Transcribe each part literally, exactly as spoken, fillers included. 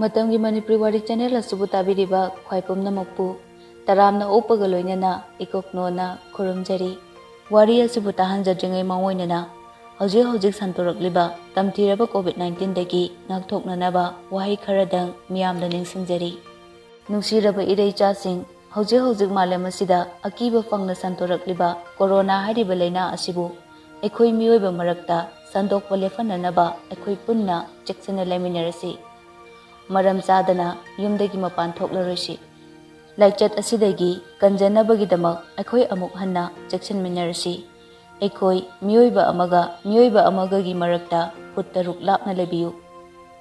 ꯃꯇꯝꯒꯤ ꯃꯅꯤꯄꯨꯔꯤ ꯋꯥꯔꯤ ꯆꯦꯅꯦꯜ ꯑꯁꯤꯕꯨ ꯇꯥꯕꯤꯔꯤꯕ ꯈ꯭ꯋꯥꯏ ꯄꯨꯝꯅꯃꯛꯄꯨ ꯇꯔꯥꯝꯅ ꯑꯣꯛꯄꯒ ꯂꯣꯏꯅꯅ ꯏꯀꯣꯛꯅꯣꯅ ꯈꯨꯔꯨꯝꯖꯔꯤ꯫ ꯋꯥꯔꯤ ꯑꯁꯤꯕꯨ ꯇꯥꯍꯟꯖꯗ꯭ꯔꯤꯉꯩ ꯃꯥꯡꯑꯣꯏꯅꯅ ꯍꯧꯖꯤꯛ ꯍꯧꯖꯤꯛ ꯁꯟꯗꯣꯔꯛꯂꯤꯕ ꯇꯝꯊꯤꯔꯕ ꯀꯣꯚꯤꯗ ꯅꯥꯏꯟꯇꯤꯟꯗꯒꯤ ꯉꯥꯛꯊꯣꯛꯅꯅꯕ ꯋꯥꯍꯩ ꯈꯔꯗꯪ ꯃꯤꯌꯥꯝꯗ ꯅꯤꯡꯁꯤꯡꯖꯔꯤ꯫ ꯅꯨꯡꯁꯤꯔꯕ ꯏꯔꯩꯆꯥꯁꯤꯡ, ꯍꯧꯖꯤꯛ ꯍꯧꯖꯤꯛ ꯃꯥꯂꯦꯝ ꯑꯁꯤꯗ ꯑꯀꯤꯕ ꯐꯪꯅ ꯁꯟꯗꯣꯔꯛꯂꯤꯕ ꯀꯣꯔꯣꯅꯥ ꯍꯥꯏꯔꯤꯕ ꯂꯥꯏꯅꯥ ꯑꯁꯤꯕꯨ ꯑꯩꯈꯣꯏ ꯃꯤꯑꯣꯏꯕ ꯃꯔꯛꯇ ꯁꯟꯗꯣꯛꯄ ꯂꯦꯞꯍꯟꯅꯅꯕ ꯑꯩꯈꯣꯏ ꯄꯨꯟꯅ ꯆꯦꯛꯁꯤꯟꯅ ꯂꯩꯃꯤꯟꯅꯔꯁꯤ꯫ ꯃꯔꯝ ꯆꯥꯗꯅ ꯌꯨꯝꯗꯒꯤ ꯃꯄꯥꯟ ꯊꯣꯛꯂꯔꯣꯏꯁꯤ꯫ ꯂꯥꯏꯆꯠ ꯑꯁꯤꯗꯒꯤ ꯀꯟꯖꯅꯕꯒꯤꯗꯃꯛ ꯑꯩꯈꯣꯏ ꯑꯃꯨꯛ ꯍꯟꯅ ꯆꯦꯛꯁꯤꯟꯃꯤꯟꯅꯔꯁꯤ꯫ ꯑꯩꯈꯣꯏ ꯃꯤꯑꯣꯏꯕ ꯑꯃꯒ ꯃꯤꯑꯣꯏꯕ ꯑꯃꯒꯒꯤ ꯃꯔꯛꯇ ꯐꯨꯠ ꯇꯔꯨꯛ ꯂꯥꯞꯅ ꯂꯩꯕꯤꯌꯨ꯫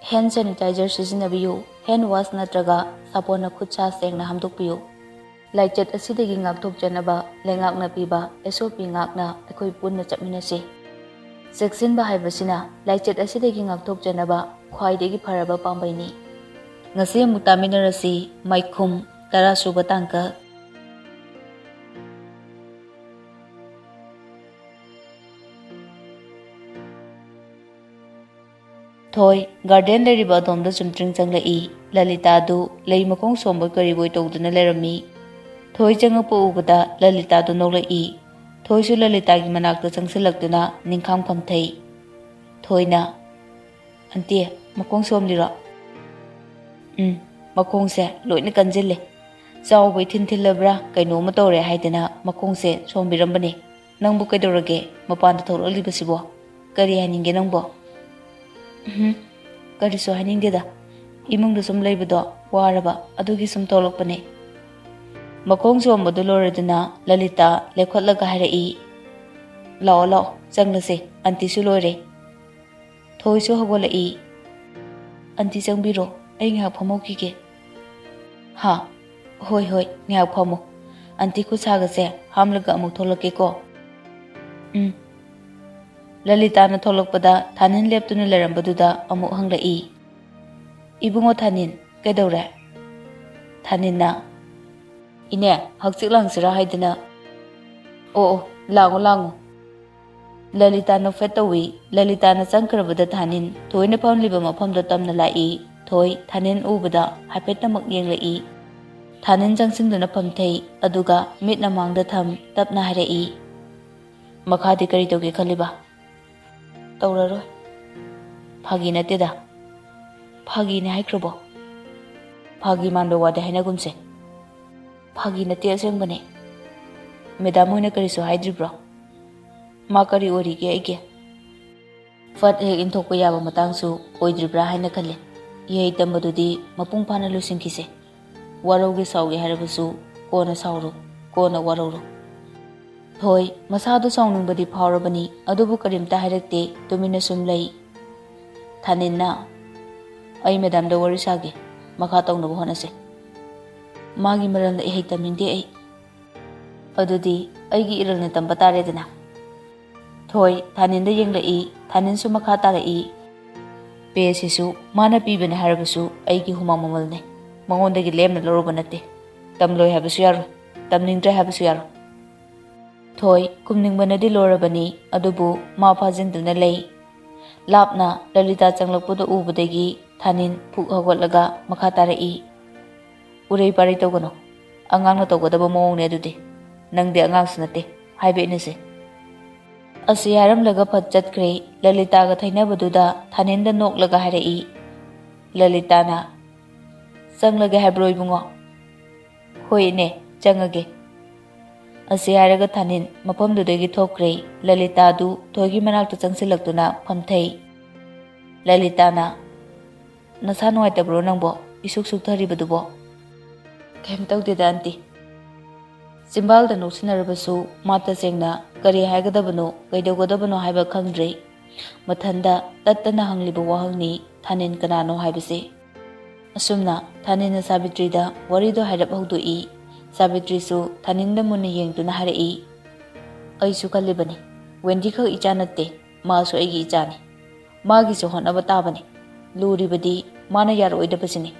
ꯍꯦꯟ ꯁꯦꯅꯤꯇꯥꯏꯖꯔ ꯁꯤꯖꯤꯟꯅꯕꯤꯌꯨ꯫ ꯍꯦꯟ ꯋꯥꯁ ꯅꯠꯇ꯭ꯔꯒ ꯁꯥꯄꯣꯟꯅ ꯈꯨꯠ ꯁꯥ ꯁꯦꯡꯅ ꯍꯥꯝꯗꯣꯛꯄꯤꯌꯨ꯫ ꯂꯥꯏꯆꯠ ꯑꯁꯤꯗꯒꯤ ꯉꯥꯛꯊꯣꯛꯆꯅꯕ ꯂꯩꯉꯥꯛꯅ ꯄꯤꯕ ꯑꯦꯁ ꯑꯣ ꯄꯤ ꯉꯥꯛꯅ ꯑꯩꯈꯣꯏ ꯄꯨꯟꯅ ꯆꯠꯃꯤꯟꯅꯁꯤ꯫ ꯆꯦꯛꯁꯤꯟꯕ ꯍꯥꯏꯕꯁꯤꯅ ꯂꯥꯏꯆꯠ ꯑꯁꯤꯗꯒꯤ ꯉꯥꯛꯊꯣꯛꯆꯅꯕ ꯈ꯭ꯋꯥꯏꯗꯒꯤ ꯐꯔꯕ ꯄꯥꯝꯕꯩꯅꯤ꯫ ꯉꯁꯤ ꯑꯃꯨꯛ ꯇꯥꯃꯤꯟꯅꯔꯁꯤ꯫ ꯃꯥꯏꯈꯨꯝ, ꯇꯔꯥ ꯁꯨꯕ ꯇꯥꯡꯀꯛ꯫ ꯊꯣꯏ, ꯒꯥꯔꯗꯦꯟ ꯂꯩꯔꯤꯕ ꯑꯗꯣꯝꯗ ꯆꯨꯝꯇ꯭ꯔꯤꯡ ꯆꯪꯂꯛꯏ꯫ ꯂꯂꯤꯇꯥꯗꯨ ꯂꯩ ꯃꯈꯣꯡ ꯁꯣꯝꯕꯣꯏ ꯀꯔꯤꯕꯣꯏ ꯇꯧꯗꯨꯅ ꯂꯩꯔꯝꯃꯤ꯫ ꯊꯣꯏ ꯆꯪꯉꯛꯄ ꯎꯕꯗ ꯂꯂꯤꯇꯥꯗꯨ ꯅꯣꯛꯂꯛꯏ꯫ ꯊꯣꯏꯁꯨ ꯂꯂꯤꯇꯥꯒꯤ ꯃꯅꯥꯛꯇ ꯆꯪꯁꯤꯜꯂꯛꯇꯨꯅ ꯅꯤꯡꯈꯥꯡ ꯐꯝꯊꯩ꯫ ꯊꯣꯏꯅ, "ꯑꯟꯇꯤ, ꯃꯈꯣꯡ ꯁꯣꯝꯂꯤꯔꯣ?" "ꯎꯝ, ꯃꯈꯣꯡꯁꯦ ꯂꯣꯏꯅ ꯀꯟꯁꯤꯜꯂꯦ꯫ ꯆꯥꯎꯕ ꯏꯊꯤꯟ ꯊꯤꯜꯂꯕ꯭ꯔꯥ ꯀꯩꯅꯣꯝꯃ ꯇꯧꯔꯦ ꯍꯥꯏꯗꯅ ꯃꯈꯣꯡꯁꯦ ꯁꯣꯝꯕꯤꯔꯝꯕꯅꯦ꯫ ꯅꯪꯕꯨ ꯀꯩꯗꯧꯔꯒꯦ ꯃꯄꯥꯟꯗ ꯊꯣꯛꯂꯛꯂꯤꯕꯁꯤꯕꯣ? ꯀꯔꯤ ꯍꯥꯏꯅꯤꯡꯒꯦ ꯅꯪꯕꯣ?" "ꯎꯝ, ꯀꯔꯤꯁꯨ ꯍꯥꯏꯅꯤꯡꯗꯦꯗ꯫ ꯏꯃꯨꯡꯗ ꯁꯨꯝ ꯂꯩꯕꯗꯣ ꯋꯥꯔꯕ, ꯑꯗꯨꯒꯤ ꯁꯨꯝ ꯊꯣꯛꯂꯛꯄꯅꯦ꯫" ꯃꯈꯣꯡ ꯁꯣꯝꯕꯗꯨ ꯂꯣꯏꯔꯗꯨꯅ ꯂꯂꯤꯇꯥ ꯂꯦꯞꯈꯠꯂꯒ ꯍꯥꯏꯔꯛꯏ, "ꯂꯥꯛꯑꯣ, ꯂꯥꯛꯑꯣ, ꯆꯪꯂꯁꯦ, ꯑꯟꯇꯤꯁꯨ ꯂꯣꯏꯔꯦ꯫" ꯊꯣꯏꯁꯨ ꯍꯧꯒꯠꯂꯛꯏ꯫ "ꯑꯟꯇꯤ ꯆꯪꯕꯤꯔꯣ, ꯑꯩ ꯉꯥꯏꯍꯥꯛ ꯐꯝꯍꯧꯈꯤꯒꯦ꯫" "ꯍꯥ? ꯍꯣꯏ, ꯍꯣꯏ, ꯉꯥꯏꯍꯥꯛ ꯐꯝꯃꯣ꯫ ꯑꯟꯇꯤ ꯈꯨꯠ ꯁꯥꯒꯁꯦ ꯍꯥꯝꯂꯒ ꯑꯃꯨꯛ ꯊꯣꯛꯂꯛꯀꯦꯀꯣ꯫" "ꯎꯝ꯫" ꯂꯂꯤꯇꯥꯅ ꯊꯣꯛꯂꯛꯄꯗ ꯊꯥꯅꯤꯟ ꯂꯦꯞꯇꯨꯅ ꯂꯩꯔꯝꯕꯗꯨꯗ ꯑꯃꯨꯛ ꯍꯪꯂꯛꯏ, "ꯏꯕꯨꯡꯉꯣ ꯊꯥꯅꯤꯟ, ꯀꯩꯗꯧꯔꯦ?" ꯊꯥꯅꯤꯟꯅ, "ꯏꯅꯦ, ꯍꯛꯆꯤꯛ ꯂꯥꯡꯁꯤꯔꯥ ꯍꯥꯏꯗꯅ꯫" "ꯑꯣ, ꯑꯣ, ꯂꯥꯡꯉꯣ, ꯂꯥꯡꯉꯣ꯫" ꯂꯂꯤꯇꯥ ꯅꯣꯛꯐꯦꯠ ꯇꯧꯏ꯫ ꯂꯂꯤꯇꯥꯅ ꯆꯪꯈ꯭ꯔꯕꯗ ꯊꯥꯅꯤꯟ ꯊꯣꯏꯅ ꯐꯝꯂꯤꯕ ꯃꯐꯝꯗ ꯇꯝꯅ ꯂꯥꯛꯏ꯫ ꯊꯣꯏ ꯊꯥꯅꯤꯟ ꯎꯕꯗ ꯍꯥꯏꯐꯦꯠꯇꯃꯛ ꯌꯦꯡꯂꯛꯏ꯫ ꯊꯥꯅꯤꯟ ꯆꯪꯁꯤꯟꯗꯨꯅ ꯐꯝꯊꯩ, ꯑꯗꯨꯒ ꯃꯤꯠꯅ ꯃꯥꯡꯗ ꯊꯝ ꯇꯞꯅ ꯍꯥꯏꯔꯛꯏ, "ꯃꯈꯥꯗꯤ ꯀꯔꯤ ꯇꯧꯒꯦ ꯈꯜꯂꯤꯕ?" "ꯇꯧꯔꯔꯣꯏ꯫" "ꯐꯥꯒꯤ ꯅꯠꯇꯦꯗ꯫" "ꯐꯥꯒꯤꯅꯦ ꯍꯥꯏꯈ꯭ꯔꯕꯣ?" "ꯐꯥꯒꯤ ꯃꯥꯟꯕ ꯋꯥꯗꯤ ꯍꯥꯏꯅꯒꯨꯝꯁꯦ꯫" "ꯐꯥꯒꯤ ꯅꯠꯇꯦ, ꯑꯁꯦꯡꯕꯅꯦ꯫" "ꯃꯦꯗꯥꯝ ꯍꯣꯏꯅ ꯀꯔꯤꯁꯨ ꯍꯥꯏꯗ꯭ꯔꯤꯕ꯭ꯔꯣ?" "ꯃꯥ ꯀꯔꯤ ꯑꯣꯏꯔꯤꯒꯦ ꯑꯩꯒꯤ?" ꯐꯠ ꯍꯦꯛ ꯏꯟꯊꯣꯛꯄ ꯌꯥꯕ ꯃꯇꯥꯡꯁꯨ ꯑꯣꯏꯗ꯭ꯔꯤꯕ꯭ꯔꯥ ꯍꯥꯏꯅ ꯈꯜꯂꯤ꯫ ꯏꯍꯩ ꯇꯝꯕꯗꯨꯗꯤ ꯃꯄꯨꯡ ꯐꯥꯅ ꯂꯣꯏꯁꯤꯟꯈꯤꯁꯦ꯫ ꯋꯥꯔꯧꯒꯦ ꯁꯥꯎꯒꯦ ꯍꯥꯏꯔꯕꯁꯨ ꯀꯣꯟꯅ ꯁꯥꯎꯔꯨ, ꯀꯣꯟꯅ ꯋꯥꯔꯧꯔꯨ꯫ ꯊꯣꯏ ꯃꯁꯥꯗꯨ ꯁꯥꯎꯅꯤꯡꯕꯗꯤ ꯐꯥꯎꯔꯕꯅꯤ, ꯑꯗꯨꯕꯨ ꯀꯔꯤꯝꯇ ꯍꯥꯏꯔꯛꯇꯦ, ꯇꯨꯃꯤꯟꯅ ꯁꯨꯝ ꯂꯩ꯫ ꯊꯥꯅꯤꯟꯅ, "ꯑꯩ ꯃꯦꯗꯥꯝꯗ ꯋꯥꯔꯤ ꯁꯥꯒꯦ, ꯃꯈꯥ ꯇꯧꯅꯕ ꯍꯣꯠꯅꯁꯦ꯫" "ꯃꯥꯒꯤ ꯃꯔꯝꯗ ꯏꯍꯩ ꯇꯝꯅꯤꯡꯗꯦ ꯑꯩ꯫" "ꯑꯗꯨꯗꯤ ꯑꯩꯒꯤ ꯏꯔꯜꯅ ꯇꯝꯕ ꯇꯥꯔꯦꯗꯅ꯫" ꯊꯣꯏ ꯊꯥꯅꯤꯟꯗ ꯌꯦꯡꯂꯛꯏ, ꯊꯥꯅꯤꯟꯁꯨ ꯃꯈꯥ ꯇꯥꯔꯛꯏ꯫ "ꯄꯦ ꯁꯤꯁꯨ ꯃꯥꯅ ꯄꯤꯕꯅꯦ ꯍꯥꯏꯔꯕꯁꯨ ꯑꯩꯒꯤ ꯍꯨꯃꯥꯡ ꯃꯃꯜꯅꯦ꯫ ꯃꯉꯣꯟꯗꯒꯤ ꯂꯦꯝꯅ ꯂꯧꯔꯨꯕ ꯅꯠꯇꯦ꯫ ꯇꯝꯂꯣꯏ ꯍꯥꯏꯕꯁꯨ ꯌꯥꯔꯣꯏ, ꯇꯝꯅꯤꯡꯗ꯭ꯔꯦ ꯍꯥꯏꯕꯁꯨ ꯌꯥꯔꯣꯏ꯫" ꯊꯣꯏ ꯈꯨꯝꯅꯤꯡꯕꯅꯗꯤ ꯂꯣꯏꯔꯕꯅꯤ, ꯑꯗꯨꯕꯨ ꯃꯥ ꯐꯥꯖꯤꯟꯗꯨꯅ ꯂꯩ꯫ ꯂꯥꯞꯅ ꯂꯂꯤꯇꯥ ꯆꯪꯂꯛꯄꯗꯨ ꯎꯕꯗꯒꯤ ꯊꯥꯅꯤꯟ ꯐꯨꯛ ꯍꯧꯒꯠꯂꯒ ꯃꯈꯥ ꯇꯥꯔꯛꯏ, "ꯎꯔꯩ ꯄꯥꯔꯩ ꯇꯧꯒꯅꯨ꯫ ꯑꯉꯥꯡꯅ ꯇꯧꯒꯗꯕ ꯃꯑꯣꯡꯅꯦ ꯑꯗꯨꯗꯤ꯫ ꯅꯪꯗꯤ ꯑꯉꯥꯡꯁꯨ ꯅꯠꯇꯦ, ꯍꯥꯏꯕ ꯏꯟꯅꯁꯦ꯫" ꯑꯁꯤ ꯍꯥꯏꯔꯝꯂꯒ ꯐꯠ ꯆꯠꯈ꯭ꯔꯦ꯫ ꯂꯂꯤꯇꯥꯒ ꯊꯩꯅꯕꯗꯨꯗ ꯊꯥꯅꯤꯟꯗ ꯅꯣꯛꯂꯒ ꯍꯥꯏꯔꯛꯏ꯫ ꯂꯂꯤꯇꯥꯅ, "ꯆꯪꯂꯒꯦ ꯍꯥꯏꯕ꯭ꯔꯣ ꯏꯕꯨꯡꯉꯣ?" "ꯍꯣꯏ ꯏꯅꯦ, ꯆꯪꯉꯒꯦ꯫" ꯑꯁꯤ ꯍꯥꯏꯔꯒ ꯊꯥꯅꯤꯟ ꯃꯐꯝꯗꯨꯗꯒꯤ ꯊꯣꯛꯈ꯭ꯔꯦ꯫ ꯂꯂꯤꯇꯥꯗꯨ ꯊꯣꯏꯒꯤ ꯃꯅꯥꯛꯇ ꯆꯪꯁꯤꯜꯂꯛꯇꯨꯅ ꯐꯝꯊꯩ꯫ ꯂꯂꯤꯇꯥꯅ, "ꯅꯁꯥ ꯅꯨꯡꯉꯥꯏꯇꯕ꯭ꯔꯣ ꯅꯪꯕꯣ? ꯏꯁꯨꯛ ꯁꯨꯛꯊꯔꯤꯕꯗꯨꯕꯣ?" "ꯀꯩꯝ ꯇꯧꯗꯦꯗ, ꯑꯟꯇꯤ꯫" ꯆꯤꯝꯕꯥꯜꯗ ꯅꯣꯛꯁꯤꯟꯅꯔꯕꯁꯨ ꯃꯥ ꯇꯁꯦꯡꯅ ꯀꯔꯤ ꯍꯥꯏꯒꯗꯕꯅꯣ, ꯀꯩꯗꯧꯒꯗꯕꯅꯣ ꯍꯥꯏꯕ ꯈꯪꯗ꯭ꯔꯦ꯫ ꯃꯊꯟꯗ ꯇꯠꯇꯅ ꯍꯪꯂꯤꯕ ꯋꯥꯍꯪꯅꯤ, ꯊꯥꯅꯤꯟ ꯀꯅꯥꯅꯣ ꯍꯥꯏꯕꯁꯦ꯫ ꯑꯁꯨꯝꯅ ꯊꯥꯅꯤꯟꯅ ꯁꯥꯕꯤꯇ꯭ꯔꯤꯗ ꯋꯥꯔꯤꯗꯣ ꯍꯥꯏꯔꯞ ꯍꯧꯗꯣꯛꯏ꯫ ꯁꯥꯕꯤꯇ꯭ꯔꯤꯁꯨ ꯊꯥꯅꯤꯟꯗ ꯃꯨꯟꯅ ꯌꯦꯡꯗꯨꯅ ꯍꯥꯏꯔꯛꯏ, "ꯑꯩꯁꯨ ꯈꯜꯂꯤꯕꯅꯤ, ꯋꯦꯟꯗꯤ ꯈꯛ ꯏꯆꯥ ꯅꯠꯇꯦ, ꯃꯥꯁꯨ ꯑꯩꯒꯤ ꯏꯆꯥꯅꯤ꯫ ꯃꯥꯒꯤꯁꯨ ꯍꯣꯠꯅꯕ ꯇꯥꯕꯅꯤ꯫ ꯂꯨꯔꯤꯕꯗꯤ ꯃꯥꯅ ꯌꯥꯔꯛꯑꯣꯏꯗꯕꯁꯤꯅꯤ꯫"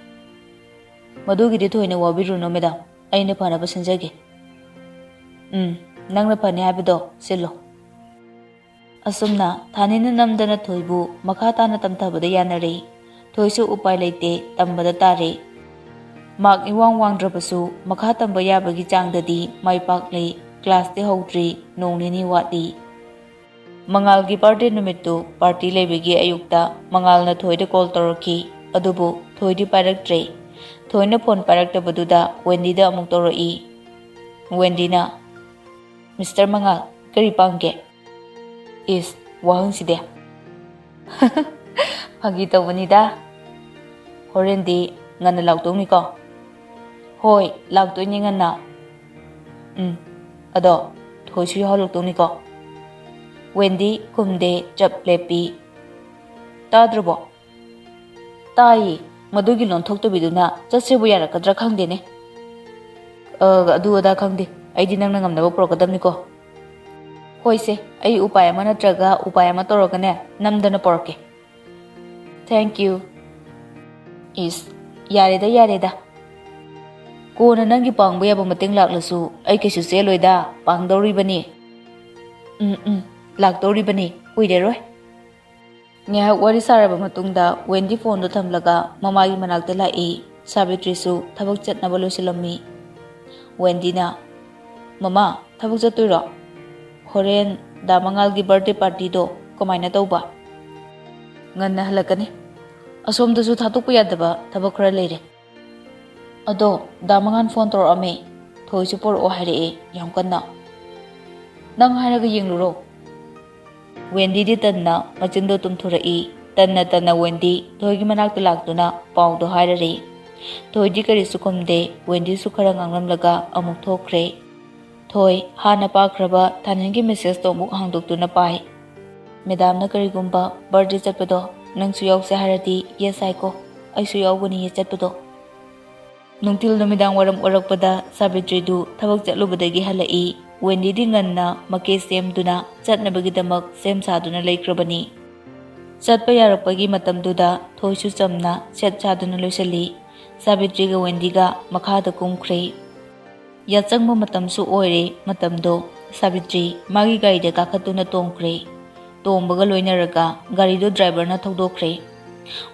"ꯃꯗꯨꯒꯤꯗꯤ ꯊꯣꯏꯅ ꯋꯥꯕꯤꯔꯨꯅꯨ ꯃꯦꯗꯥꯝ, ꯑꯩꯅ ꯐꯅꯕ ꯁꯤꯟꯖꯒꯦ꯫" "ꯎꯝ, ꯅꯪꯅ ꯐꯅꯤ ꯍꯥꯏꯕꯗꯣ ꯁꯤꯜꯂꯣ꯫" ꯑꯁꯨꯝꯅ ꯊꯥꯅꯤꯟꯅ ꯅꯝꯗꯅ ꯊꯣꯏꯕꯨ ꯃꯈꯥ ꯇꯥꯅ ꯇꯝꯊꯕꯗ ꯌꯥꯅꯔꯦ꯫ ꯊꯣꯏꯁꯨ ꯎꯄꯥꯏ ꯂꯩꯇꯦ, ꯇꯝꯕꯗ ꯇꯥꯔꯦ꯫ ꯃꯥꯔꯛ ꯏꯋꯥꯡ ꯋꯥꯡꯗ꯭ꯔꯕꯁꯨ ꯃꯈꯥ ꯇꯝꯕ ꯌꯥꯕꯒꯤ ꯆꯥꯡꯗꯗꯤ ꯃꯥꯏ ꯄꯥꯛꯂꯦ꯫ ꯀ꯭ꯂꯥꯁꯇꯤ ꯍꯧꯗ꯭ꯔꯤ, ꯅꯣꯡ ꯅꯤꯅꯤ ꯋꯥꯠꯂꯤ꯫ ꯃꯉꯥꯜꯒꯤ ꯕꯥꯔꯗꯦ ꯅꯨꯃꯤꯠꯇꯨ ꯄꯥꯔꯇꯤ ꯂꯩꯕꯒꯤ ꯑꯌꯨꯛꯇ ꯃꯉꯥꯜꯅ ꯊꯣꯏꯗ ꯀꯣꯜ ꯇꯧꯔꯛꯈꯤ, ꯑꯗꯨꯕꯨ ꯊꯣꯏꯗꯤ ꯄꯥꯏꯔꯛꯇ꯭ꯔꯦ꯫ ꯊꯣꯏꯅ ꯐꯣꯟ ꯄꯥꯏꯔꯛꯇꯕꯗꯨꯗ ꯋꯦꯟꯗꯤꯗ ꯑꯃꯨꯛ ꯇꯧꯔꯛꯏ꯫ ꯋꯦꯟꯗꯤꯅ, "ꯃꯤꯁꯇꯔ ꯃꯉꯥꯜ, ꯀꯔꯤ ꯄꯥꯝꯒꯦ?" ꯏꯁ, ꯋꯥꯍꯪꯁꯤꯗꯤ꯫ ꯐꯥꯒꯤ ꯇꯧꯕꯅꯤꯗ꯫ ꯍꯣꯔꯦꯟꯗꯤ ꯉꯟꯅ ꯂꯥꯛꯇꯧꯅꯤꯀꯣ? ꯍꯣꯏ, ꯂꯥꯛꯇꯣꯏꯅꯤ ꯉꯟꯅ꯫ ꯎꯝ, ꯑꯗꯣ ꯊꯣꯏꯁꯨ ꯌꯥꯎꯍꯜꯂꯛꯇꯧꯅꯤꯀꯣ? ꯋꯦꯟꯗꯤ ꯈꯨꯝꯗꯦ, ꯆꯞ ꯂꯦꯞꯄꯤ꯫ ꯇꯥꯗ꯭ꯔꯕꯣ? ꯇꯥꯏꯌꯦ, ꯃꯗꯨꯒꯤ ꯂꯣꯟꯊꯣꯛꯇꯕꯤꯗꯨꯅ ꯆꯠꯁꯦꯕꯨ ꯌꯥꯔꯛꯀꯗ꯭ꯔꯥ ꯈꯪꯗꯦꯅꯦ꯫ ꯑ, ꯑꯗꯨ ꯑꯗꯥ ꯈꯪꯗꯦ, ꯑꯩꯗꯤ ꯅꯪꯅ ꯉꯝꯅꯕ ꯄꯨꯔꯛꯀꯗꯕꯅꯤꯀꯣ꯫ ꯍꯣꯏꯁꯦ, ꯑꯩ ꯎꯄꯥꯏ ꯑꯃ ꯅꯠꯇ꯭ꯔꯒ ꯎꯄꯥꯏ ꯑꯃ ꯇꯧꯔꯒꯅꯦ, ꯅꯝꯗꯅ ꯄꯨꯔꯛꯀꯦ꯫ Thank you꯫ ꯏꯁ, ꯌꯥꯔꯦꯗ, ꯌꯥꯔꯦꯗ꯫ ꯀꯣꯟꯅ ꯅꯪꯒꯤ ꯄꯥꯡꯕ ꯌꯥꯕ ꯃꯇꯦꯡ ꯂꯥꯛꯂꯁꯨ ꯑꯩ ꯀꯩꯁꯨ ꯆꯦꯜꯂꯣꯏꯗ, ꯄꯥꯡꯗꯧꯔꯤꯕꯅꯤ꯫ ꯎꯝ, ꯎꯝ, ꯂꯥꯛꯇꯧꯔꯤꯕꯅꯤ, ꯀꯨꯏꯔꯔꯣꯏ꯫ ꯉꯥꯏꯍꯥꯛ ꯋꯥꯔꯤ ꯁꯥꯔꯕ ꯃꯇꯨꯡꯗ ꯋꯦꯟꯗꯤ ꯐꯣꯟꯗꯣ ꯊꯝꯂꯒ ꯃꯃꯥꯒꯤ ꯃꯅꯥꯛꯇ ꯂꯥꯛꯏ꯫ ꯁꯥꯕꯤꯇ꯭ꯔꯤꯁꯨ ꯊꯕꯛ ꯆꯠꯅꯕ ꯂꯣꯏꯁꯤꯜꯂꯝꯃꯤ꯫ ꯋꯦꯟꯗꯤꯅ, "ꯃꯃꯥ, ꯊꯕꯛ ꯆꯠꯇꯣꯏꯔꯣ? ꯍꯣꯔꯦꯟ ꯗꯥ ꯃꯉꯥꯜꯒꯤ ꯕꯥꯔꯗꯦ ꯄꯥꯔꯇꯤꯗꯣ ꯀꯃꯥꯏꯅ ꯇꯧꯕ?" "ꯉꯟꯅ ꯍꯜꯂꯛꯀꯅꯤ꯫ ꯑꯁꯣꯝꯗꯁꯨ ꯊꯥꯗꯣꯛꯄ ꯌꯥꯗꯕ ꯊꯕꯛ ꯈꯔ ꯂꯩꯔꯦ꯫ ꯑꯗꯣ ꯗꯥ ꯃꯉꯥꯜ ꯐꯣꯟ ꯇꯧꯔꯛꯑꯝꯃꯦ꯫ ꯊꯣꯏꯁꯨ ꯄꯣꯔꯛꯑꯣ ꯍꯥꯏꯔꯛꯑꯦ, ꯌꯥꯝ ꯀꯟꯅ꯫ ꯅꯪ ꯍꯥꯏꯔꯒ ꯌꯦꯡꯂꯨꯔꯣ꯫" ꯋꯦꯟꯗꯤꯗꯤ ꯇꯟꯅ ꯃꯆꯤꯟꯗꯣ ꯇꯨꯝꯊꯣꯔꯛꯏ꯫ ꯇꯟꯅ ꯇꯟꯅ ꯋꯦꯟꯗꯤ ꯊꯣꯏꯒꯤ ꯃꯅꯥꯛꯇ ꯂꯥꯛꯇꯨꯅ ꯄꯥꯎꯗꯣ ꯍꯥꯏꯔꯔꯦ꯫ ꯊꯣꯏꯗꯤ ꯀꯔꯤꯁꯨ ꯈꯨꯝꯗꯦ꯫ ꯋꯦꯟꯗꯤꯁꯨ ꯈꯔ ꯉꯥꯡꯂꯝꯂꯒ ꯑꯃꯨꯛ ꯊꯣꯛꯈ꯭ꯔꯦ꯫ ꯊꯣꯏ ꯍꯥꯟꯅ ꯄꯥꯈ꯭ꯔꯕ ꯊꯥꯅꯤꯜꯒꯤ ꯃꯦꯁꯦꯖꯇꯣ ꯑꯃꯨꯛ ꯍꯥꯡꯗꯣꯛꯇꯨꯅ ꯄꯥꯏ꯫ "ꯃꯦꯗꯥꯝꯅ ꯀꯔꯤꯒꯨꯝꯕ ꯕꯥꯔꯗꯦ ꯆꯠꯄꯗꯣ ꯅꯪꯁꯨ ꯌꯥꯎꯁꯦ ꯍꯥꯏꯔꯗꯤ ꯌꯦꯁ ꯍꯥꯏꯀꯣ꯫ ꯑꯩꯁꯨ ꯌꯥꯎꯒꯅꯤꯌꯦ ꯆꯠꯄꯗꯣ꯫" ꯅꯨꯡꯊꯤꯜ ꯅꯨꯃꯤꯗꯥꯡ ꯋꯥꯏꯔꯝ ꯑꯣꯏꯔꯛꯄꯗ ꯁꯥꯕꯤꯇ꯭ꯔꯤꯗꯨ ꯊꯕꯛ ꯆꯠꯂꯨꯕꯗꯒꯤ ꯍꯜꯂꯛꯏ꯫ ꯋꯦꯟꯗꯤꯗꯤ ꯉꯟꯅ ꯃꯀꯦ ꯁꯦꯝꯗꯨꯅ ꯆꯠꯅꯕꯒꯤꯗꯃꯛ ꯁꯦꯝ ꯁꯥꯗꯨꯅ ꯂꯩꯈ꯭ꯔꯕꯅꯤ꯫ ꯆꯠꯄ ꯌꯥꯔꯛꯄꯒꯤ ꯃꯇꯝꯗꯨꯗ ꯊꯣꯏꯁꯨ ꯆꯝꯅ ꯁꯦꯠ ꯁꯥꯗꯨꯅ ꯂꯣꯏꯁꯤꯜꯂꯤ꯫ ꯁꯥꯕꯤꯇ꯭ꯔꯤꯒ ꯋꯦꯟꯗꯤꯒ ꯃꯈꯥꯗ ꯀꯨꯝꯈ꯭ꯔꯦ꯫ ꯌꯥꯆꯪꯕ ꯃꯇꯝꯁꯨ ꯑꯣꯏꯔꯦ꯫ ꯃꯇꯝꯗꯣ ꯁꯥꯕꯤꯇ꯭ꯔꯤ ꯃꯥꯒꯤ ꯒꯥꯔꯤꯗ ꯀꯥꯈꯠꯇꯨꯅ ꯇꯣꯡꯈ꯭ꯔꯦ꯫ ꯇꯣꯡꯕꯒ ꯂꯣꯏꯅꯔꯒ ꯒꯥꯔꯤꯗꯨ ꯗ꯭ꯔꯥꯏꯚꯔꯅ ꯊꯧꯗꯣꯛꯈ꯭ꯔꯦ꯫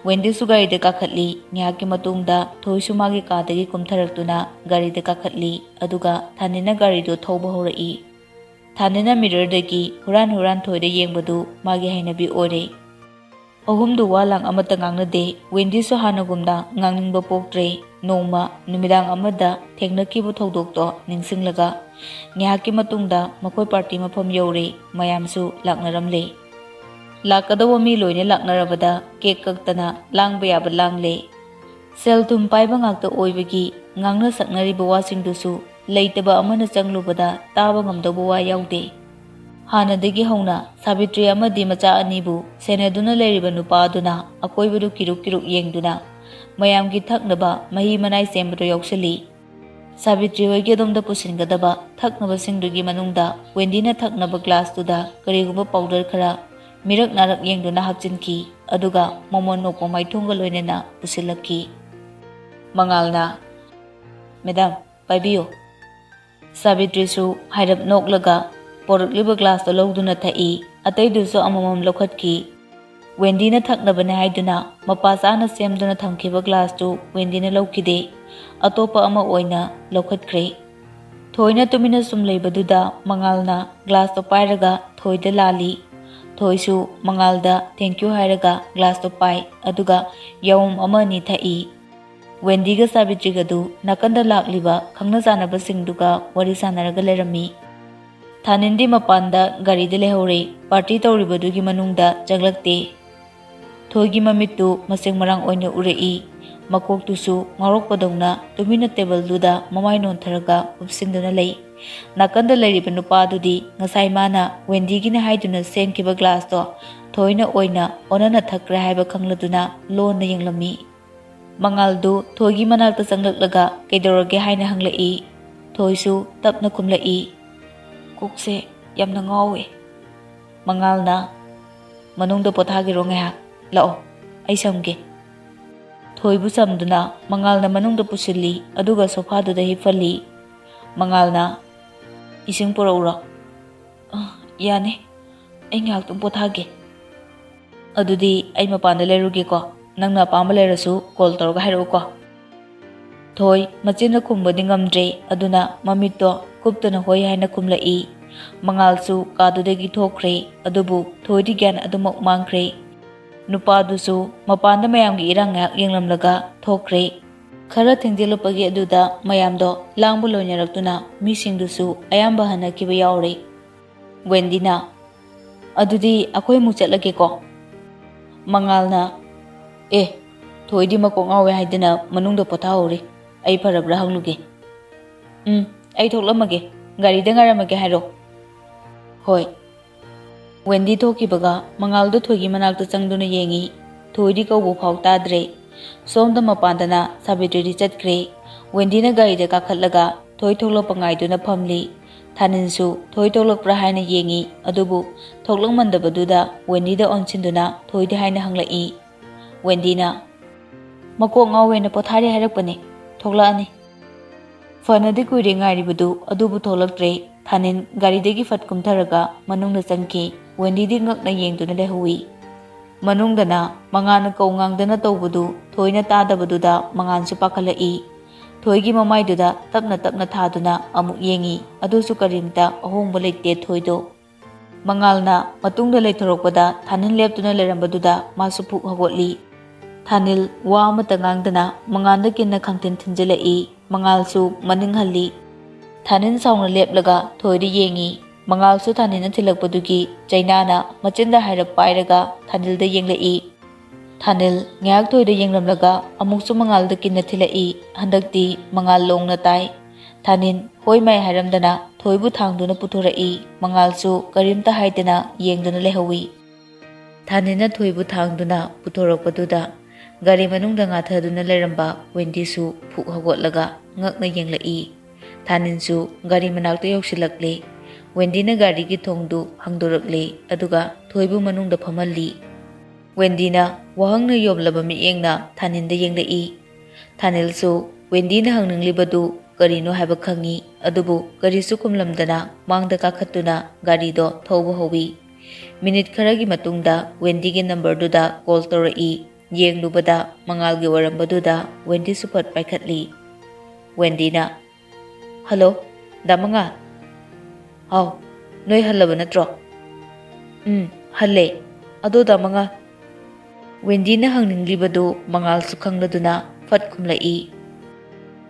ꯋꯦꯟꯗꯤꯁꯨ ꯒꯥꯔꯤꯗ ꯀꯥꯈꯠꯂꯤ꯫ ꯉꯥꯏꯍꯥꯛꯀꯤ ꯃꯇꯨꯡꯗ ꯊꯣꯏꯁꯨ ꯃꯥꯒꯤ ꯀꯥꯗꯒꯤ ꯀꯨꯝꯊꯔꯛꯇꯨꯅ ꯒꯥꯔꯤꯗ ꯀꯥꯈꯠꯂꯤ, ꯑꯗꯨꯒ ꯊꯥꯅꯤꯅ ꯒꯥꯔꯤꯗꯨ ꯊꯧꯕ ꯍꯧꯔꯛꯏ꯫ ꯊꯥꯅꯤꯅ ꯃꯤꯔꯔꯗꯒꯤ ꯍꯨꯔꯥꯟ ꯍꯨꯔꯥꯟ ꯊꯣꯏꯗ ꯌꯦꯡꯕꯗꯨ ꯃꯥꯒꯤ ꯍꯩꯅꯕꯤ ꯑꯣꯏꯔꯦ꯫ ꯑꯍꯨꯝꯗꯨ ꯋꯥ ꯂꯥꯡ ꯑꯃꯠꯇ ꯉꯥꯡꯅꯗꯦ꯫ ꯋꯦꯟꯗꯤꯁꯨ ꯍꯥꯟꯅꯒꯨꯝꯅ ꯉꯥꯡꯅꯤꯡꯕ ꯄꯣꯛꯇ꯭ꯔꯦ꯫ ꯅꯣꯡꯃ ꯅꯨꯃꯤꯗꯥꯡ ꯑꯃꯗ ꯊꯦꯡꯅꯈꯤꯕ ꯊꯧꯗꯣꯛꯇꯣ ꯅꯤꯡꯁꯤꯡꯂꯒ, ꯉꯥꯏꯍꯥꯛꯀꯤ ꯃꯇꯨꯡꯗ ꯃꯈꯣꯏ ꯄꯥꯔꯇꯤ ꯃꯐꯝ ꯌꯧꯔꯦ꯫ ꯃꯌꯥꯝꯁꯨ ꯂꯥꯛꯅꯔꯝꯂꯦ꯫ ꯂꯥꯛꯀꯗꯧꯕ ꯃꯤ ꯂꯣꯏꯅ ꯂꯥꯛꯅꯔꯕꯗ ꯀꯦꯛ ꯀꯛꯇꯅ ꯂꯥꯡꯕ ꯌꯥꯕ ꯂꯥꯡꯂꯦ꯫ ꯁꯦꯜ ꯊꯨꯝ ꯄꯥꯏꯕ ꯉꯥꯛꯇ ꯑꯣꯏꯕꯒꯤ ꯉꯥꯡꯅ ꯁꯛꯅꯔꯤꯕ ꯋꯥꯁꯤꯡꯗꯨꯁꯨ ꯂꯩꯇꯕ ꯑꯃꯅ ꯆꯪꯂꯨꯕꯗ ꯇꯥꯕ ꯉꯝꯗꯧꯕ ꯋꯥ ꯌꯥꯎꯗꯦ꯫ ꯍꯥꯟꯅꯗꯒꯤ ꯍꯧꯅ ꯁꯥꯕꯤꯇ꯭ꯔꯤ ꯑꯃꯗꯤ ꯃꯆꯥ ꯑꯅꯤꯕꯨ ꯁꯦꯟꯅꯗꯨꯅ ꯂꯩꯔꯤꯕ ꯅꯨꯄꯥ ꯑꯗꯨꯅ ꯑꯀꯣꯏꯕꯗꯨ ꯀꯤꯔꯨꯛ ꯀꯤꯔꯨꯛ ꯌꯦꯡꯗꯨꯅ ꯃꯌꯥꯝꯒꯤ ꯊꯛꯅꯕ ꯃꯍꯤ ꯃꯅꯥꯏ ꯁꯦꯝꯕꯗꯨ ꯌꯥꯎꯁꯤꯜꯂꯤ꯫ ꯁꯥꯕꯤꯇ꯭ꯔꯤ ꯍꯣꯏꯒꯤ ꯑꯗꯣꯝꯗ ꯄꯨꯁꯤꯟꯒꯗꯕ ꯊꯛꯅꯕꯁꯤꯡꯗꯨꯒꯤ ꯃꯅꯨꯡꯗ ꯋꯦꯟꯗꯤꯅ ꯊꯛꯅꯕ ꯒ꯭ꯂꯥꯁꯇꯨꯗ ꯀꯔꯤꯒꯨꯝꯕ ꯄꯥꯎꯗꯔ ꯈꯔ ꯃꯤꯔꯛ ꯅꯥꯔꯛ ꯌꯦꯡꯗꯨꯅ ꯍꯥꯞꯆꯤꯟꯈꯤ, ꯑꯗꯨꯒ ꯃꯃꯣꯟ ꯅꯣꯛꯄ ꯃꯥꯏꯊꯣꯡꯒ ꯂꯣꯏꯅꯅ ꯄꯨꯁꯤꯜꯂꯛꯈꯤ꯫ ꯃꯉꯥꯜꯅ, "ꯃꯦꯗꯥꯝ, ꯄꯥꯏꯕꯤꯌꯨ꯫" ꯁꯥꯕꯤꯇ꯭ꯔꯤꯁꯨ ꯍꯥꯏꯔꯞ ꯅꯣꯛꯂꯒ ꯄꯣꯔꯛꯂꯤꯕ ꯒ꯭ꯂꯥꯁꯇꯣ ꯂꯧꯗꯨꯅ ꯊꯛꯏ꯫ ꯑꯇꯩꯗꯨꯁꯨ ꯑꯃꯃꯝ ꯂꯧꯈꯠꯈꯤ꯫ ꯋꯦꯟꯗꯤꯅ ꯊꯛꯅꯕꯅꯦ ꯍꯥꯏꯗꯨꯅ ꯃꯄꯥ ꯆꯥꯅ ꯁꯦꯝꯗꯨꯅ ꯊꯝꯈꯤꯕ ꯒ꯭ꯂꯥꯁꯇꯨ ꯋꯦꯟꯗꯤꯅ ꯂꯧꯈꯤꯗꯦ꯫ ꯑꯇꯣꯞꯄ ꯑꯃ ꯑꯣꯏꯅ ꯂꯧꯈꯠꯈ꯭ꯔꯦ꯫ ꯊꯣꯏꯅ ꯇꯨꯃꯤꯟꯅ ꯁꯨꯝ ꯂꯩꯕꯗꯨꯗ ꯃꯉꯥꯜꯅ ꯒ꯭ꯂꯥꯁꯇꯣ ꯄꯥꯏꯔꯒ ꯊꯣꯏꯗ ꯂꯥꯜꯂꯤ꯫ ꯊꯣꯏꯁꯨ ꯃꯉꯥꯜꯗ "Thank you" ꯍꯥꯏꯔꯒ ꯒ꯭ꯂꯥꯁꯇꯣ ꯄꯥꯏ, ꯑꯗꯨꯒ ꯌꯥꯎꯝ ꯑꯃ ꯑꯅꯤ ꯊꯛꯏ꯫ ꯋꯦꯟꯗꯤꯒ ꯁꯥꯕꯤꯇ꯭ꯔꯤꯒꯗꯨ ꯅꯥꯀꯟꯗ ꯂꯥꯛꯂꯤꯕ ꯈꯪꯅ ꯆꯥꯟꯅꯕꯁꯤꯡꯗꯨꯒ ꯋꯥꯔꯤ ꯁꯥꯟꯅꯔꯒ ꯂꯩꯔꯝꯃꯤ꯫ ꯊꯥꯅꯤꯟꯗꯤ ꯃꯄꯥꯟꯗ ꯒꯥꯔꯤꯗ ꯂꯩꯍꯧꯔꯦ꯫ ꯄꯥꯔꯇꯤ ꯇꯧꯔꯤꯕꯗꯨꯒꯤ ꯃꯅꯨꯡꯗ ꯆꯪꯂꯛꯇꯦ꯫ ꯊꯣꯏꯒꯤ ꯃꯃꯤꯠꯇꯨ ꯃꯁꯦꯡ ꯃꯔꯥꯡ ꯑꯣꯏꯅ ꯎꯔꯛꯏ꯫ ꯃꯀꯣꯛꯇꯨꯁꯨ ꯉꯥꯎꯔꯛꯄꯗꯧꯅ ꯇꯨꯃꯤꯟꯅ ꯇꯦꯕꯜꯗꯨꯗ ꯃꯃꯥꯏ ꯅꯣꯟꯊꯔꯒ ꯎꯞꯁꯤꯟꯗꯨꯅ ꯂꯩ꯫ ꯅꯥꯀꯟꯗ ꯂꯩꯔꯤꯕ ꯅꯨꯄꯥꯗꯨꯗꯤ ꯉꯁꯥꯏ ꯃꯥꯅ ꯋꯦꯟꯗꯤꯒꯤꯅꯦ ꯍꯥꯏꯗꯨꯅ ꯁꯦꯝꯈꯤꯕ ꯒ꯭ꯂꯥꯁꯇꯣ ꯊꯣꯏꯅ ꯑꯣꯏꯅ ꯑꯣꯟꯅꯅ ꯊꯛꯈ꯭ꯔꯦ ꯍꯥꯏꯕ ꯈꯪꯂꯗꯨꯅ ꯂꯣꯟꯅ ꯌꯦꯡꯂꯝꯃꯤ꯫ ꯃꯉꯥꯜꯗꯨ ꯊꯣꯏꯒꯤ ꯃꯅꯥꯛꯇ ꯆꯪꯂꯛꯂꯒ "ꯀꯩꯗꯧꯔꯒꯦ?" ꯍꯥꯏꯅ ꯍꯪꯂꯛꯏ꯫ ꯊꯣꯏꯁꯨ ꯇꯞꯅ ꯈꯨꯝꯂꯛꯏ, "ꯀꯣꯛꯁꯦ ꯌꯥꯝꯅ ꯉꯥꯎꯋꯦ꯫" ꯃꯉꯥꯜꯅ, "ꯃꯅꯨꯡꯗ ꯄꯣꯊꯥꯒꯦꯔꯣ ꯉꯥꯏꯍꯥꯛ? ꯂꯥꯛꯑꯣ, ꯑꯩ ꯁꯝꯒꯦ꯫" ꯊꯣꯏꯕꯨ ꯁꯝꯗꯨꯅ ꯃꯉꯥꯜꯅ ꯃꯅꯨꯡꯗ ꯄꯨꯁꯤꯜꯂꯤ, ꯑꯗꯨꯒ ꯁꯣꯐꯥꯗꯨꯗ ꯍꯤꯞꯍꯜꯂꯤ꯫ ꯃꯉꯥꯜꯅ, "ꯏꯁꯤꯡ ꯄꯨꯔꯛꯎꯔꯣ?" "ꯑ, ꯌꯥꯅꯤ, ꯑꯩ ꯉꯥꯏꯍꯥꯛꯇꯪ ꯄꯣꯊꯥꯒꯦ꯫" "ꯑꯗꯨꯗꯤ ꯑꯩ ꯃꯄꯥꯟꯗ ꯂꯩꯔꯨꯒꯦꯀꯣ, ꯅꯪꯅ ꯑꯄꯥꯝꯕ ꯂꯩꯔꯁꯨ ꯀꯣꯜ ꯇꯧꯔꯒ ꯍꯥꯏꯔꯛꯎꯀꯣ"꯫ ꯊꯣꯏ ꯃꯆꯤꯟꯅ ꯈꯨꯝꯕꯗꯤ ꯉꯝꯗ꯭ꯔꯦ, ꯑꯗꯨꯅ ꯃꯃꯤꯠꯇꯣ ꯀꯨꯞꯇꯅ ꯍꯣꯏ ꯍꯥꯏꯅ ꯈꯨꯝꯂꯛꯏ꯫ ꯃꯉꯥꯜꯁꯨ ꯀꯥꯗꯨꯗꯒꯤ ꯊꯣꯛꯈ꯭ꯔꯦ, ꯑꯗꯨꯕꯨ ꯊꯣꯏꯗꯤ ꯒ꯭ꯌꯥꯟ ꯑꯗꯨꯃꯛ ꯃꯥꯡꯈ꯭ꯔꯦ꯫ ꯅꯨꯄꯥꯗꯨꯁꯨ ꯃꯄꯥꯟꯗ ꯃꯌꯥꯝꯒꯤ ꯏꯔꯥꯡ ꯉꯥꯏꯍꯥꯛ ꯌꯦꯡꯂꯝꯂꯒ ꯊꯣꯛꯈ꯭ꯔꯦ꯫ ꯈꯔ ꯊꯦꯡꯖꯤꯜꯂꯛꯄꯒꯤ ꯑꯗꯨꯗ ꯃꯌꯥꯝꯗꯣ ꯂꯥꯡꯕ ꯂꯣꯏꯅꯔꯛꯇꯨꯅ ꯃꯤꯁꯤꯡꯗꯨꯁꯨ ꯑꯌꯥꯝꯕ ꯍꯟꯅꯈꯤꯕ ꯌꯥꯎꯔꯦ꯫ ꯋꯦꯟꯗꯤꯅ, "ꯑꯗꯨꯗꯤ ꯑꯩꯈꯣꯏ ꯑꯃꯨꯛ ꯆꯠꯂꯒꯦꯀꯣ"꯫ ꯃꯉꯥꯜꯅ, "ꯑꯦ, ꯊꯣꯏꯗꯤ ꯃꯀꯣꯛ ꯉꯥꯎꯋꯦ ꯍꯥꯏꯗꯅ ꯃꯅꯨꯡꯗ ꯄꯣꯊꯥꯍꯧꯔꯤ꯫ ꯑꯩ ꯐꯔꯕ꯭ꯔꯥ ꯍꯪꯂꯨꯒꯦ"꯫ "ꯎꯝ, ꯑꯩ ꯊꯣꯛꯂꯝꯃꯒꯦ꯫ ꯒꯥꯔꯤꯗ ꯉꯥꯏꯔꯝꯃꯒꯦ ꯍꯥꯏꯔꯣ"꯫ "ꯍꯣꯏ"꯫ ꯋꯦꯟꯗꯤ ꯊꯣꯛꯈꯤꯕꯒ ꯃꯉꯥꯜꯗꯣ ꯊꯣꯏꯒꯤ ꯃꯅꯥꯛꯇ ꯆꯪꯗꯨꯅ ꯌꯦꯡꯉꯤ꯫ ꯊꯣꯏꯗꯤ ꯀꯧꯕ ꯐꯥꯎ ꯇꯥꯗ꯭ꯔꯦ꯫ ꯁꯣꯝꯗ ꯃꯄꯥꯟꯗꯅ ꯁꯥꯕꯤꯇ꯭ꯔꯤꯗꯤ ꯆꯠꯈ꯭ꯔꯦ꯫ ꯋꯦꯟꯗꯤꯅ ꯒꯥꯔꯤꯗ ꯀꯥꯈꯠꯂꯒ ꯊꯣꯏ ꯊꯣꯛꯂꯛꯄ ꯉꯥꯏꯗꯨꯅ ꯐꯝꯂꯤ꯫ ꯊꯥꯅꯤꯜꯁꯨ ꯊꯣꯏ ꯊꯣꯛꯂꯛꯄ꯭ꯔꯥ ꯍꯥꯏꯅ ꯌꯦꯡꯉꯤ, ꯑꯗꯨꯕꯨ ꯊꯣꯛꯂꯛꯃꯟꯗꯕꯗꯨꯗ ꯋꯦꯟꯗꯤꯗ ꯑꯣꯟꯁꯤꯟꯗꯨꯅ ꯊꯣꯏꯗ ꯍꯥꯏꯅ ꯍꯪꯂꯛꯏ꯫ ꯋꯦꯟꯗꯤꯅ, "ꯃꯀꯣꯛ ꯉꯥꯎꯋꯦꯅ ꯄꯣꯊꯥꯔꯤ ꯍꯥꯏꯔꯛꯄꯅꯦ, ꯊꯣꯛꯂꯛꯑꯅꯤ"꯫ ꯐꯅꯗꯤ ꯀꯨꯏꯔꯦ ꯉꯥꯏꯔꯤꯕꯗꯨ, ꯑꯗꯨꯕꯨ ꯊꯣꯛꯂꯛꯇ꯭ꯔꯦ꯫ ꯊꯥꯅꯤꯜ ꯒꯥꯔꯤꯗꯒꯤ ꯐꯠ ꯀꯨꯝꯊꯔꯒ ꯃꯅꯨꯡꯗ ꯆꯪꯈꯤ꯫ ꯋꯦꯟꯗꯤꯗꯤ ꯉꯛꯅ ꯌꯦꯡꯗꯨꯅ ꯂꯩꯍꯧꯏ꯫ ꯃꯅꯨꯡꯗꯅ ꯃꯉꯥꯜꯅ ꯀꯧ ꯉꯥꯡꯗꯅ ꯇꯧꯕꯗꯨ ꯊꯣꯏꯅ ꯇꯥꯗꯕꯗꯨꯗ ꯃꯉꯥꯜꯁꯨ ꯄꯥꯈꯠꯂꯛꯏ꯫ ꯊꯣꯏꯒꯤ ꯃꯃꯥꯏꯗꯨꯗ ꯇꯞꯅ ꯇꯞꯅ ꯊꯥꯗꯨꯅ ꯑꯃꯨꯛ ꯌꯦꯡꯉꯤ, ꯑꯗꯨꯁꯨ ꯀꯔꯤꯝꯇ ꯑꯍꯣꯡꯕ ꯂꯩꯇꯦ ꯊꯣꯏꯗꯣ꯫ ꯃꯉꯥꯜꯅ ꯃꯇꯨꯡꯗ ꯂꯩꯊꯣꯔꯛꯄꯗ ꯊꯥꯅꯤꯜ ꯂꯦꯞꯇꯨꯅ ꯂꯩꯔꯝꯕꯗꯨꯗ ꯃꯥꯁꯨ ꯐꯨꯛ ꯍꯧꯒꯠꯂꯤ꯫ ꯊꯥꯅꯤꯜ ꯋꯥ ꯑꯃꯠꯇ ꯉꯥꯡꯗꯅ ꯃꯉꯥꯜꯗ ꯀꯤꯟꯅ ꯈꯪꯊꯤꯟ ꯊꯤꯟꯖꯤꯜꯂꯛꯏ꯫ ꯃꯉꯥꯜꯁꯨ ꯃꯅꯤꯡ ꯍꯜꯂꯤ꯫ ꯊꯥꯅꯤꯜ ꯁꯥꯎꯅ ꯂꯦꯞꯂꯒ ꯊꯣꯏꯗ ꯌꯦꯡꯉꯤ꯫ ꯃꯉꯥꯜꯁꯨ ꯊꯥꯅꯤꯜꯅ ꯊꯤꯜꯂꯛꯄꯗꯨꯒꯤ ꯆꯩꯅꯥꯅ ꯃꯆꯤꯟꯗ ꯍꯥꯏꯔꯞ ꯄꯥꯏꯔꯒ ꯊꯥꯅꯤꯜꯗ ꯌꯦꯡꯂꯛꯏ꯫ ꯊꯥꯅꯤꯜ ꯉꯥꯏꯍꯥꯛ ꯊꯣꯏꯗ ꯌꯦꯡꯂꯝꯂꯒ ꯑꯃꯨꯛꯁꯨ ꯃꯉꯥꯜꯗ ꯀꯤꯟꯅ ꯊꯤꯜꯂꯛꯏ꯫ ꯍꯟꯗꯛꯇꯤ ꯃꯉꯥꯜ ꯂꯣꯡꯅ ꯇꯥꯏ꯫ ꯊꯥꯅꯤꯜ ꯍꯣꯏ ꯃꯥꯏ ꯍꯥꯏꯔꯝꯗꯅ ꯊꯣꯏꯕꯨ ꯊꯥꯡꯗꯨꯅ ꯄꯨꯊꯣꯔꯛꯏ꯫ ꯃꯉꯥꯜꯁꯨ ꯀꯔꯤꯝꯇ ꯍꯥꯏꯗꯅ ꯌꯦꯡꯗꯨꯅ ꯂꯩꯍꯧꯏ꯫ ꯊꯥꯅꯤꯜꯅ ꯊꯣꯏꯕꯨ ꯊꯥꯡꯗꯨꯅ ꯄꯨꯊꯣꯔꯛꯄꯗꯨꯗ ꯒꯥꯔꯤ ꯃꯅꯨꯡꯗ ꯉꯥꯊꯗꯨꯅ ꯂꯩꯔꯝꯕ ꯋꯦꯟꯗꯤꯁꯨ ꯐꯨꯛ ꯍꯧꯒꯠꯂꯒ ꯉꯛꯅ ꯌꯦꯡꯂꯛꯏ꯫ ꯊꯥꯅꯤꯜꯁꯨ ꯒꯥꯔꯤ ꯃꯅꯥꯛꯇ ꯌꯧꯁꯤꯜꯂꯛꯂꯦ꯫ ꯋꯦꯟꯗꯤꯅ ꯒꯥꯔꯤꯒꯤ ꯊꯣꯡꯗꯨ ꯍꯥꯡꯗꯣꯔꯛꯂꯦ, ꯑꯗꯨꯒ ꯊꯣꯏꯕꯨ ꯃꯅꯨꯡꯗ ꯐꯝꯍꯜꯂꯤ꯫ ꯋꯦꯟꯗꯤꯅ ꯋꯥꯍꯪꯅ ꯌꯣꯝꯂꯕ ꯃꯤꯠꯌꯦꯡꯅ ꯊꯥꯅꯤꯜꯗ ꯌꯦꯡꯂꯛꯏ꯫ ꯊꯥꯅꯤꯜꯁꯨ ꯋꯦꯟꯗꯤꯅ ꯍꯪꯅꯤꯡꯂꯤꯕꯗꯨ ꯀꯔꯤꯅꯣ ꯍꯥꯏꯕ ꯈꯪꯏ, ꯑꯗꯨꯕꯨ ꯀꯔꯤꯁꯨ ꯈꯨꯝꯂꯝꯗꯅ ꯃꯥꯡꯗ ꯀꯥꯈꯠꯇꯨꯅ ꯒꯥꯔꯤꯗꯣ ꯊꯧꯕ ꯍꯧꯏ꯫ ꯃꯤꯅꯤꯠ ꯈꯔꯒꯤ ꯃꯇꯨꯡꯗ ꯋꯦꯟꯗꯤꯒꯤ ꯅꯝꯕꯔꯗꯨꯗ ꯀꯣꯜ ꯇꯧꯔꯛꯏ꯫ ꯌꯦꯡꯂꯨꯕꯗ ꯃꯉꯥꯜꯒꯤ ꯑꯣꯏꯔꯝꯕꯗꯨꯗ ꯋꯦꯟꯗꯤꯁꯨ ꯐꯠ ꯄꯥꯏꯈꯠꯂꯤ꯫ ꯋꯦꯟꯗꯤꯅ, "ꯍꯜꯂꯣ, ꯗꯥ ꯃꯉꯥꯜ?" "ꯍꯥꯎ, ꯅꯣꯏ ꯍꯜꯂꯕ ꯅꯠꯇ꯭ꯔꯣ?" "ꯎꯝ, ꯍꯜꯂꯦ꯫ ꯑꯗꯣ ꯗꯥ ꯃꯉꯥꯜ?" ꯋꯦꯟꯗꯤꯅ ꯍꯪꯅꯤꯡꯂꯤꯕꯗꯨ ꯃꯉꯥꯜꯁꯨ ꯈꯪꯂꯗꯨꯅ ꯐꯠ ꯈꯨꯝꯂꯛꯏ꯫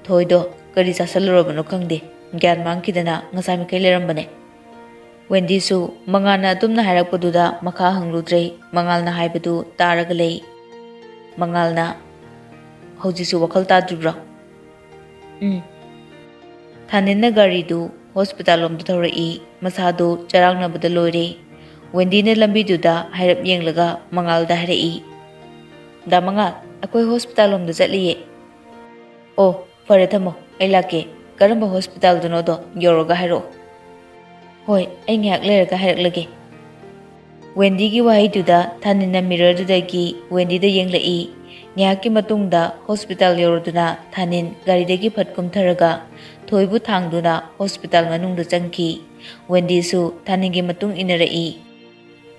ꯊꯣꯏꯗꯣ ꯀꯔꯤ ꯆꯥꯁꯜꯂꯨꯔꯕꯅꯣ ꯈꯪꯗꯦ, ꯒ꯭ꯌꯥꯟ ꯃꯥꯡꯈꯤꯗꯅ ꯉꯁꯥꯏ ꯃꯈꯩ ꯂꯩꯔꯝꯕꯅꯦ꯫ ꯋꯦꯟꯗꯤꯁꯨ ꯃꯉꯥꯜꯅ ꯑꯗꯨꯝꯅ ꯍꯥꯏꯔꯛꯄꯗꯨꯗ ꯃꯈꯥ ꯍꯪꯂꯨꯗ꯭ꯔꯦ꯫ ꯃꯉꯥꯜꯅ ꯍꯥꯏꯕꯗꯨ ꯇꯥꯔꯒ ꯂꯩ꯫ ꯃꯉꯥꯜꯅ, "ꯍꯧꯖꯤꯛꯁꯨ ꯋꯥꯈꯜ ꯇꯥꯗ꯭ꯔꯤꯕ꯭ꯔꯣ?" "ꯎꯝ꯫" ꯊꯥꯅꯤꯟꯅ ꯒꯥꯔꯤꯗꯨ ꯍꯣꯁꯄꯤꯇꯥꯜ ꯂꯣꯝꯗ ꯊꯧꯔꯛꯏ꯫ ꯃꯁꯥꯗꯨ ꯆꯔꯥꯡꯅꯕꯗ ꯂꯣꯏꯔꯦ꯫ ꯋꯦꯟꯗꯤꯅ ꯂꯝꯕꯤꯗꯨꯗ ꯍꯥꯏꯔꯞ ꯌꯦꯡꯂꯒ ꯃꯉꯥꯜꯗ ꯍꯥꯏꯔꯛꯏ, "ꯗꯥ ꯃꯉꯥꯜ, ꯑꯩꯈꯣꯏ ꯍꯣꯁꯄꯤꯇꯥꯜ ꯂꯣꯝꯗ ꯆꯠꯂꯤꯌꯦ꯫" "ꯑꯣ, ꯐꯔꯦ, ꯊꯝꯃꯣ, ꯑꯩ ꯂꯥꯛꯀꯦ꯫ ꯀꯔꯝꯕ ꯍꯣꯁꯄꯤꯇꯥꯜꯗꯅꯣꯗꯣ ꯌꯧꯔꯒ ꯍꯥꯏꯔꯛꯑꯣ꯫" "ꯍꯣꯏ, ꯑꯩ ꯉꯥꯏꯍꯥꯛ ꯂꯩꯔꯒ ꯍꯥꯏꯔꯛꯂꯒꯦ꯫" ꯋꯦꯟꯗꯤꯒꯤ ꯋꯥꯍꯩꯗꯨꯗ ꯊꯥꯅꯤꯟꯅ ꯃꯤꯔꯔꯗꯨꯗꯒꯤ ꯋꯦꯟꯗꯤꯗ ꯌꯦꯡꯂꯛꯏ꯫ ꯉꯥꯏꯍꯥꯛꯀꯤ ꯃꯇꯨꯡꯗ ꯍꯣꯁꯄꯤꯇꯥꯜ ꯌꯧꯔꯗꯨꯅ ꯊꯥꯅꯤꯟ ꯒꯥꯔꯤꯗꯒꯤ ꯐꯠ ꯀꯨꯝꯊꯔꯒ ꯊꯣꯏꯕꯨ ꯊꯥꯡꯗꯨꯅ ꯍꯣꯁꯄꯤꯇꯥꯜ ꯃꯅꯨꯡꯗ ꯆꯪꯈꯤ꯫ ꯋꯦꯟꯗꯤꯁꯨ ꯊꯥꯅꯤꯟꯒꯤ ꯃꯇꯨꯡ ꯏꯟꯅꯔꯛꯏ꯫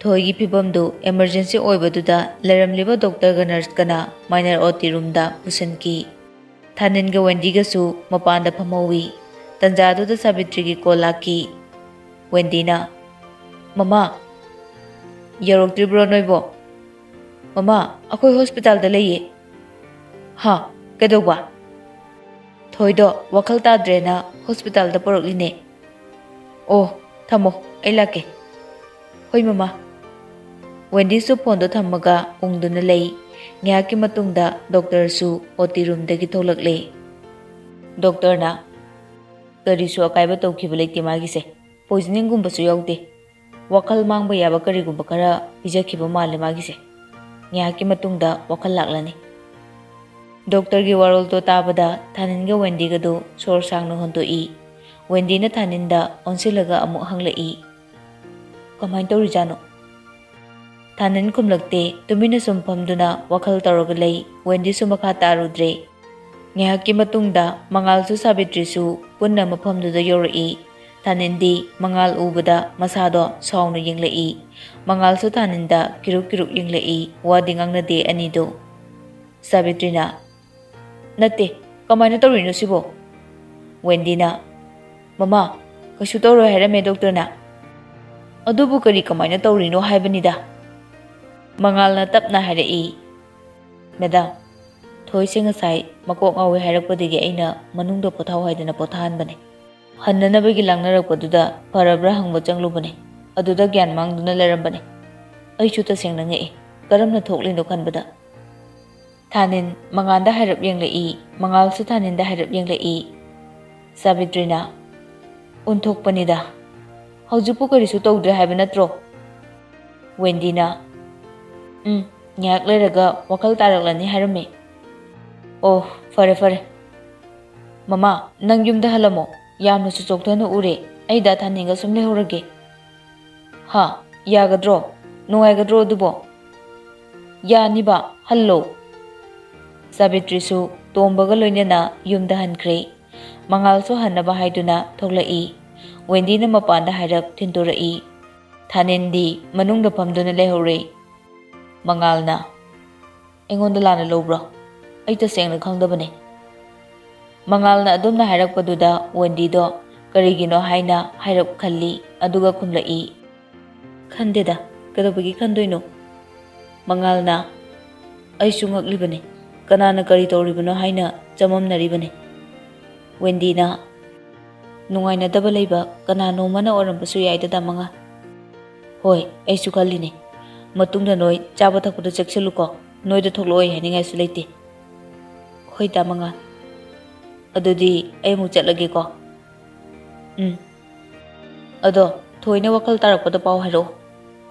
ꯊꯣꯏꯒꯤ ꯐꯤꯕꯝꯗꯨ ꯏꯃꯔꯖꯦꯟꯁꯤ ꯑꯣꯏꯕꯗꯨꯗ ꯂꯩꯔꯝꯂꯤꯕ ꯗꯣꯛꯇꯔꯒ ꯅꯔꯁꯀꯅ ꯃꯥꯏꯅꯔ ꯑꯣ ꯇꯤ ꯔꯨꯝꯗ ꯄꯨꯁꯤꯟꯈꯤ꯫ ꯊꯥꯅꯤꯟꯒ ꯋꯦꯟꯗꯤꯒꯁꯨ ꯃꯄꯥꯟꯗ ꯐꯝꯍꯧꯏ꯫ ꯇꯟꯖꯥꯗꯨꯗ ꯁꯥꯕꯤꯇ꯭ꯔꯤꯒꯤ ꯀꯣꯜ ꯂꯥꯛꯈꯤ꯫ ꯋꯦꯟꯗꯤꯅ, "ꯃꯃꯥ, ꯌꯧꯔꯛꯇ꯭ꯔꯤꯕ꯭ꯔꯣ ꯅꯣꯏꯕꯣ?" "ꯃꯃꯥ, ꯑꯩꯈꯣꯏ ꯍꯣꯁꯄꯤꯇꯥꯜꯗ ꯂꯩꯌꯦ꯫" "ꯍꯥ? ꯀꯩꯗꯧꯕ?" "ꯊꯣꯏꯗꯣ ꯋꯥꯈꯜ ꯇꯥꯗ꯭ꯔꯦꯅ ꯍꯣꯁꯄꯤꯇꯥꯜꯗ ꯄꯨꯔꯛꯂꯤꯅꯦ꯫" "ꯑꯣ, ꯊꯝꯃꯣ, ꯑꯩ ꯂꯥꯛꯀꯦ꯫" "ꯍꯣꯏ, ꯃꯃꯥ꯫" ꯋꯦꯟꯗꯤꯁꯨ ꯐꯣꯟꯗꯣ ꯊꯝꯃꯒ ꯎꯪꯗꯨꯅ ꯂꯩ꯫ ꯉꯥꯏꯍꯥꯛꯀꯤ ꯃꯇꯨꯡꯗ ꯗꯣꯛꯇꯔꯁꯨ ꯑꯣ ꯇꯤ ꯔꯨꯝꯗꯒꯤ ꯊꯣꯛꯂꯛꯂꯦ꯫ ꯗꯣꯛꯇꯔꯅ, "ꯀꯔꯤꯁꯨ ꯑꯀꯥꯏꯕ ꯇꯧꯈꯤꯕ ꯂꯩꯇꯦ ꯃꯥꯒꯤꯁꯦ꯫ ꯄꯣꯏꯖꯅꯤꯡꯒꯨꯝꯕꯁꯨ ꯌꯥꯎꯗꯦ꯫ ꯋꯥꯈꯜ ꯃꯥꯡꯕ ꯌꯥꯕ ꯀꯔꯤꯒꯨꯝꯕ ꯈꯔ ꯄꯤꯖꯈꯤꯕ ꯃꯥꯜꯂꯦ ꯃꯥꯒꯤꯁꯦ꯫ ꯉꯥꯏꯍꯥꯛꯀꯤ ꯃꯇꯨꯡꯗ ꯋꯥꯈꯜ ꯂꯥꯛꯂꯅꯤ꯫" ꯗꯣꯛꯇꯔꯒꯤ ꯋꯥꯔꯣꯜꯗꯣ ꯇꯥꯕꯗ ꯊꯥꯅꯤꯟꯒ ꯋꯦꯟꯗꯤꯒꯗꯨ ꯁꯣꯔ ꯁꯥꯡꯅ ꯍꯣꯟꯗꯣꯛꯏ꯫ ꯋꯦꯟꯗꯤꯅ ꯊꯥꯅꯤꯟꯗ ꯑꯣꯟꯁꯤꯜꯂꯒ ꯑꯃꯨꯛ ꯍꯪꯂꯛꯏ, "ꯀꯃꯥꯏꯅ ꯇꯧꯔꯤꯖꯥꯠꯅꯣ?" ꯊꯥꯅꯤꯟ ꯈꯨꯝꯂꯛꯇꯦ꯫ ꯇꯨꯃꯤꯟꯅ ꯁꯨꯝ ꯐꯝꯗꯨꯅ ꯋꯥꯈꯜ ꯇꯧꯔꯒ ꯂꯩ꯫ ꯋꯦꯟꯗꯤꯁꯨ ꯃꯈꯥ ꯇꯥꯔꯨꯗ꯭ꯔꯦ꯫ ꯉꯥꯏꯍꯥꯛꯀꯤ ꯃꯇꯨꯡꯗ ꯃꯉꯥꯜꯁꯨ ꯁꯥꯕꯤꯇ꯭ꯔꯤꯁꯨ ꯄꯨꯟꯅ ꯃꯐꯝꯗꯨꯗ ꯌꯧꯔꯛꯏ꯫ ꯊꯥꯅꯤꯟꯗꯤ ꯃꯉꯥꯜ ꯎꯕꯗ ꯃꯁꯥꯗꯣ ꯁꯥꯎꯅ ꯌꯦꯡꯂꯛꯏ꯫ ꯃꯉꯥꯜꯁꯨ ꯊꯥꯅꯤꯟꯗ ꯀꯤꯔꯨꯛ ꯀꯤꯔꯨꯛ ꯌꯦꯡꯂꯛꯏ꯫ ꯋꯥꯗꯤ ꯉꯥꯡꯅꯗꯦ ꯑꯅꯤꯗꯨ꯫ ꯁꯥꯕꯤꯇ꯭ꯔꯤꯅ, "ꯅꯠꯇꯦ, ꯀꯃꯥꯏꯅ ꯇꯧꯔꯤꯅꯣ ꯁꯤꯕꯣ?" ꯋꯦꯟꯗꯤꯅ, "ꯃꯃꯥ, ꯀꯩꯁꯨ ꯇꯧꯔꯣꯏ ꯍꯥꯏꯔꯝꯃꯦ ꯗꯣꯛꯇꯔꯅ꯫ ꯑꯗꯨꯕꯨ ꯀꯔꯤ ꯀꯃꯥꯏꯅ ꯇꯧꯔꯤꯅꯣ ꯍꯥꯏꯕꯅꯤꯗ?" ꯃꯉꯥꯜꯅ ꯇꯞꯅ ꯍꯥꯏꯔꯛꯏ, "ꯃꯦꯗꯥꯝ, ꯊꯣꯏꯁꯦ ꯉꯁꯥꯏ ꯃꯀꯣꯛ ꯉꯥꯎꯋꯦ ꯍꯥꯏꯔꯛꯄꯗꯒꯤ ꯑꯩꯅ ꯃꯅꯨꯡꯗ ꯄꯣꯊꯥꯎ ꯍꯥꯏꯗꯅ ꯄꯣꯊꯥꯍꯟꯕꯅꯦ꯫ ꯍꯟꯅꯅꯕꯒꯤ ꯂꯥꯡꯅꯔꯛꯄꯗꯨꯗ ꯐꯔꯕ꯭ꯔꯥ ꯍꯪꯕ ꯆꯪꯂꯨꯕꯅꯦ꯫ ꯑꯗꯨꯗ ꯒ꯭ꯌꯥꯟ ꯃꯥꯡꯗꯨꯅ ꯂꯩꯔꯝꯕꯅꯦ꯫ ꯑꯩꯁꯨ ꯇꯁꯦꯡꯅ ꯉꯛꯏ꯫ ꯀꯔꯝꯅ ꯊꯣꯛꯂꯤꯅꯣ ꯈꯟꯕꯗ꯫" ꯊꯥꯅꯤꯟ ꯃꯉꯥꯜꯗ ꯍꯥꯏꯔꯞ ꯌꯦꯡꯂꯛꯏ꯫ ꯃꯉꯥꯜꯁꯨ ꯊꯥꯅꯤꯟꯗ ꯍꯥꯏꯔꯞ ꯌꯦꯡꯂꯛꯏ꯫ ꯁꯥꯕꯤꯇ꯭ꯔꯤꯅ, "ꯑꯣꯟꯊꯣꯛꯄꯅꯤꯗ꯫ ꯍꯧꯖꯤꯛꯄꯨ ꯀꯔꯤꯁꯨ ꯇꯧꯗ꯭ꯔꯦ ꯍꯥꯏꯕ ꯅꯠꯇ꯭ꯔꯣ?" ꯋꯦꯟꯗꯤꯅ, "ꯎꯝ, ꯉꯥꯏꯍꯥꯛ ꯂꯩꯔꯒ ꯋꯥꯈꯜ ꯇꯥꯔꯛꯂꯅꯤ ꯍꯥꯏꯔꯝꯃꯤ꯫" "ꯑꯣ, ꯐꯔꯦ ꯐꯔꯦ꯫ ꯃꯃꯥ, ꯅꯪ ꯌꯨꯝꯗ ꯍꯜꯂꯝꯃꯣ꯫ ꯌꯥꯝꯅꯁꯨ ꯆꯣꯛꯊꯅ ꯎꯔꯦ꯫ ꯑꯩ ꯗꯥ ꯊꯥꯅꯤꯟꯒ ꯁꯨꯝ ꯂꯩꯍꯧꯔꯒꯦ꯫" "ꯍꯥ? ꯌꯥꯒꯗ꯭ꯔꯣ? ꯅꯨꯡꯉꯥꯏꯒꯗ꯭ꯔꯣ ꯑꯗꯨꯕꯣ?" "ꯌꯥꯅꯤꯕ, ꯍꯜꯂꯣ꯫" ꯁꯥꯕꯤꯇ꯭ꯔꯤꯁꯨ ꯇꯣꯝꯕꯒ ꯂꯣꯏꯅꯅ ꯌꯨꯝꯗ ꯍꯟꯈ꯭ꯔꯦ꯫ ꯃꯉꯥꯜꯁꯨ ꯍꯟꯅꯕ ꯍꯥꯏꯗꯨꯅ ꯊꯣꯛꯂꯛꯏ꯫ ꯋꯦꯟꯗꯤꯅ ꯃꯄꯥꯟꯗ ꯍꯥꯏꯔꯞ ꯊꯤꯟꯗꯣꯔꯛꯏ꯫ ꯊꯥꯅꯤꯟꯗꯤ ꯃꯅꯨꯡꯗ ꯐꯝꯗꯨꯅ ꯂꯩꯍꯧꯔꯦ꯫ ꯃꯉꯥꯜꯅ, "ꯑꯩꯉꯣꯟꯗ ꯂꯥꯟꯅ ꯂꯧꯕ꯭ꯔꯣ? ꯑꯩ ꯇꯁꯦꯡꯅ ꯈꯪꯗꯕꯅꯦ꯫" ꯃꯉꯥꯜꯅ ꯑꯗꯨꯝꯅ ꯍꯥꯏꯔꯛꯄꯗꯨꯗ ꯋꯦꯟꯗꯤꯗꯣ ꯀꯔꯤꯒꯤꯅꯣ ꯍꯥꯏꯅ ꯍꯥꯏꯔꯞ ꯈꯜꯂꯤ, ꯑꯗꯨꯒ ꯈꯨꯝꯂꯛꯏ, "ꯈꯟꯗꯦꯗ, ꯀꯩꯗꯧꯕꯒꯤ ꯈꯟꯗꯣꯏꯅꯣ?" ꯃꯉꯥꯜꯅ, "ꯑꯩꯁꯨ ꯉꯛꯂꯤꯕꯅꯤ, ꯀꯅꯥꯅ ꯀꯔꯤ ꯇꯧꯔꯤꯕꯅꯣ ꯍꯥꯏꯅ ꯆꯃꯝꯅꯔꯤꯕꯅꯤ꯫" ꯋꯦꯟꯗꯤꯅ, "ꯅꯨꯡꯉꯥꯏꯅꯗꯕ ꯂꯩꯕ ꯀꯅꯥꯅꯣꯃꯅ ꯑꯣꯏꯔꯝꯕꯁꯨ ꯌꯥꯏꯗ, ꯗꯥ ꯃꯉꯥꯜ꯫" "ꯍꯣꯏ, ꯑꯩꯁꯨ ꯈꯜꯂꯤꯅꯦ꯫ ꯃꯇꯨꯡꯗ ꯅꯣꯏ ꯆꯥꯕ ꯊꯛꯄꯗ ꯆꯦꯛꯁꯤꯜꯂꯨꯀꯣ, ꯅꯣꯏꯗ ꯊꯣꯛꯂꯛꯑꯣꯏ ꯍꯥꯏꯅꯤꯡꯉꯥꯏꯁꯨ ꯂꯩꯇꯦ꯫" "ꯍꯣꯏ, ꯗꯥ ꯃꯉꯥꯜ꯫ ꯑꯗꯨꯗꯤ ꯑꯩ ꯑꯃꯨꯛ ꯆꯠꯂꯒꯦꯀꯣ꯫" "ꯎꯝ꯫ ꯑꯗꯣ ꯊꯣꯏꯅ ꯋꯥꯈꯜ ꯇꯥꯔꯛꯄꯗ ꯄꯥꯎ ꯍꯥꯏꯔꯛꯑꯣ꯫"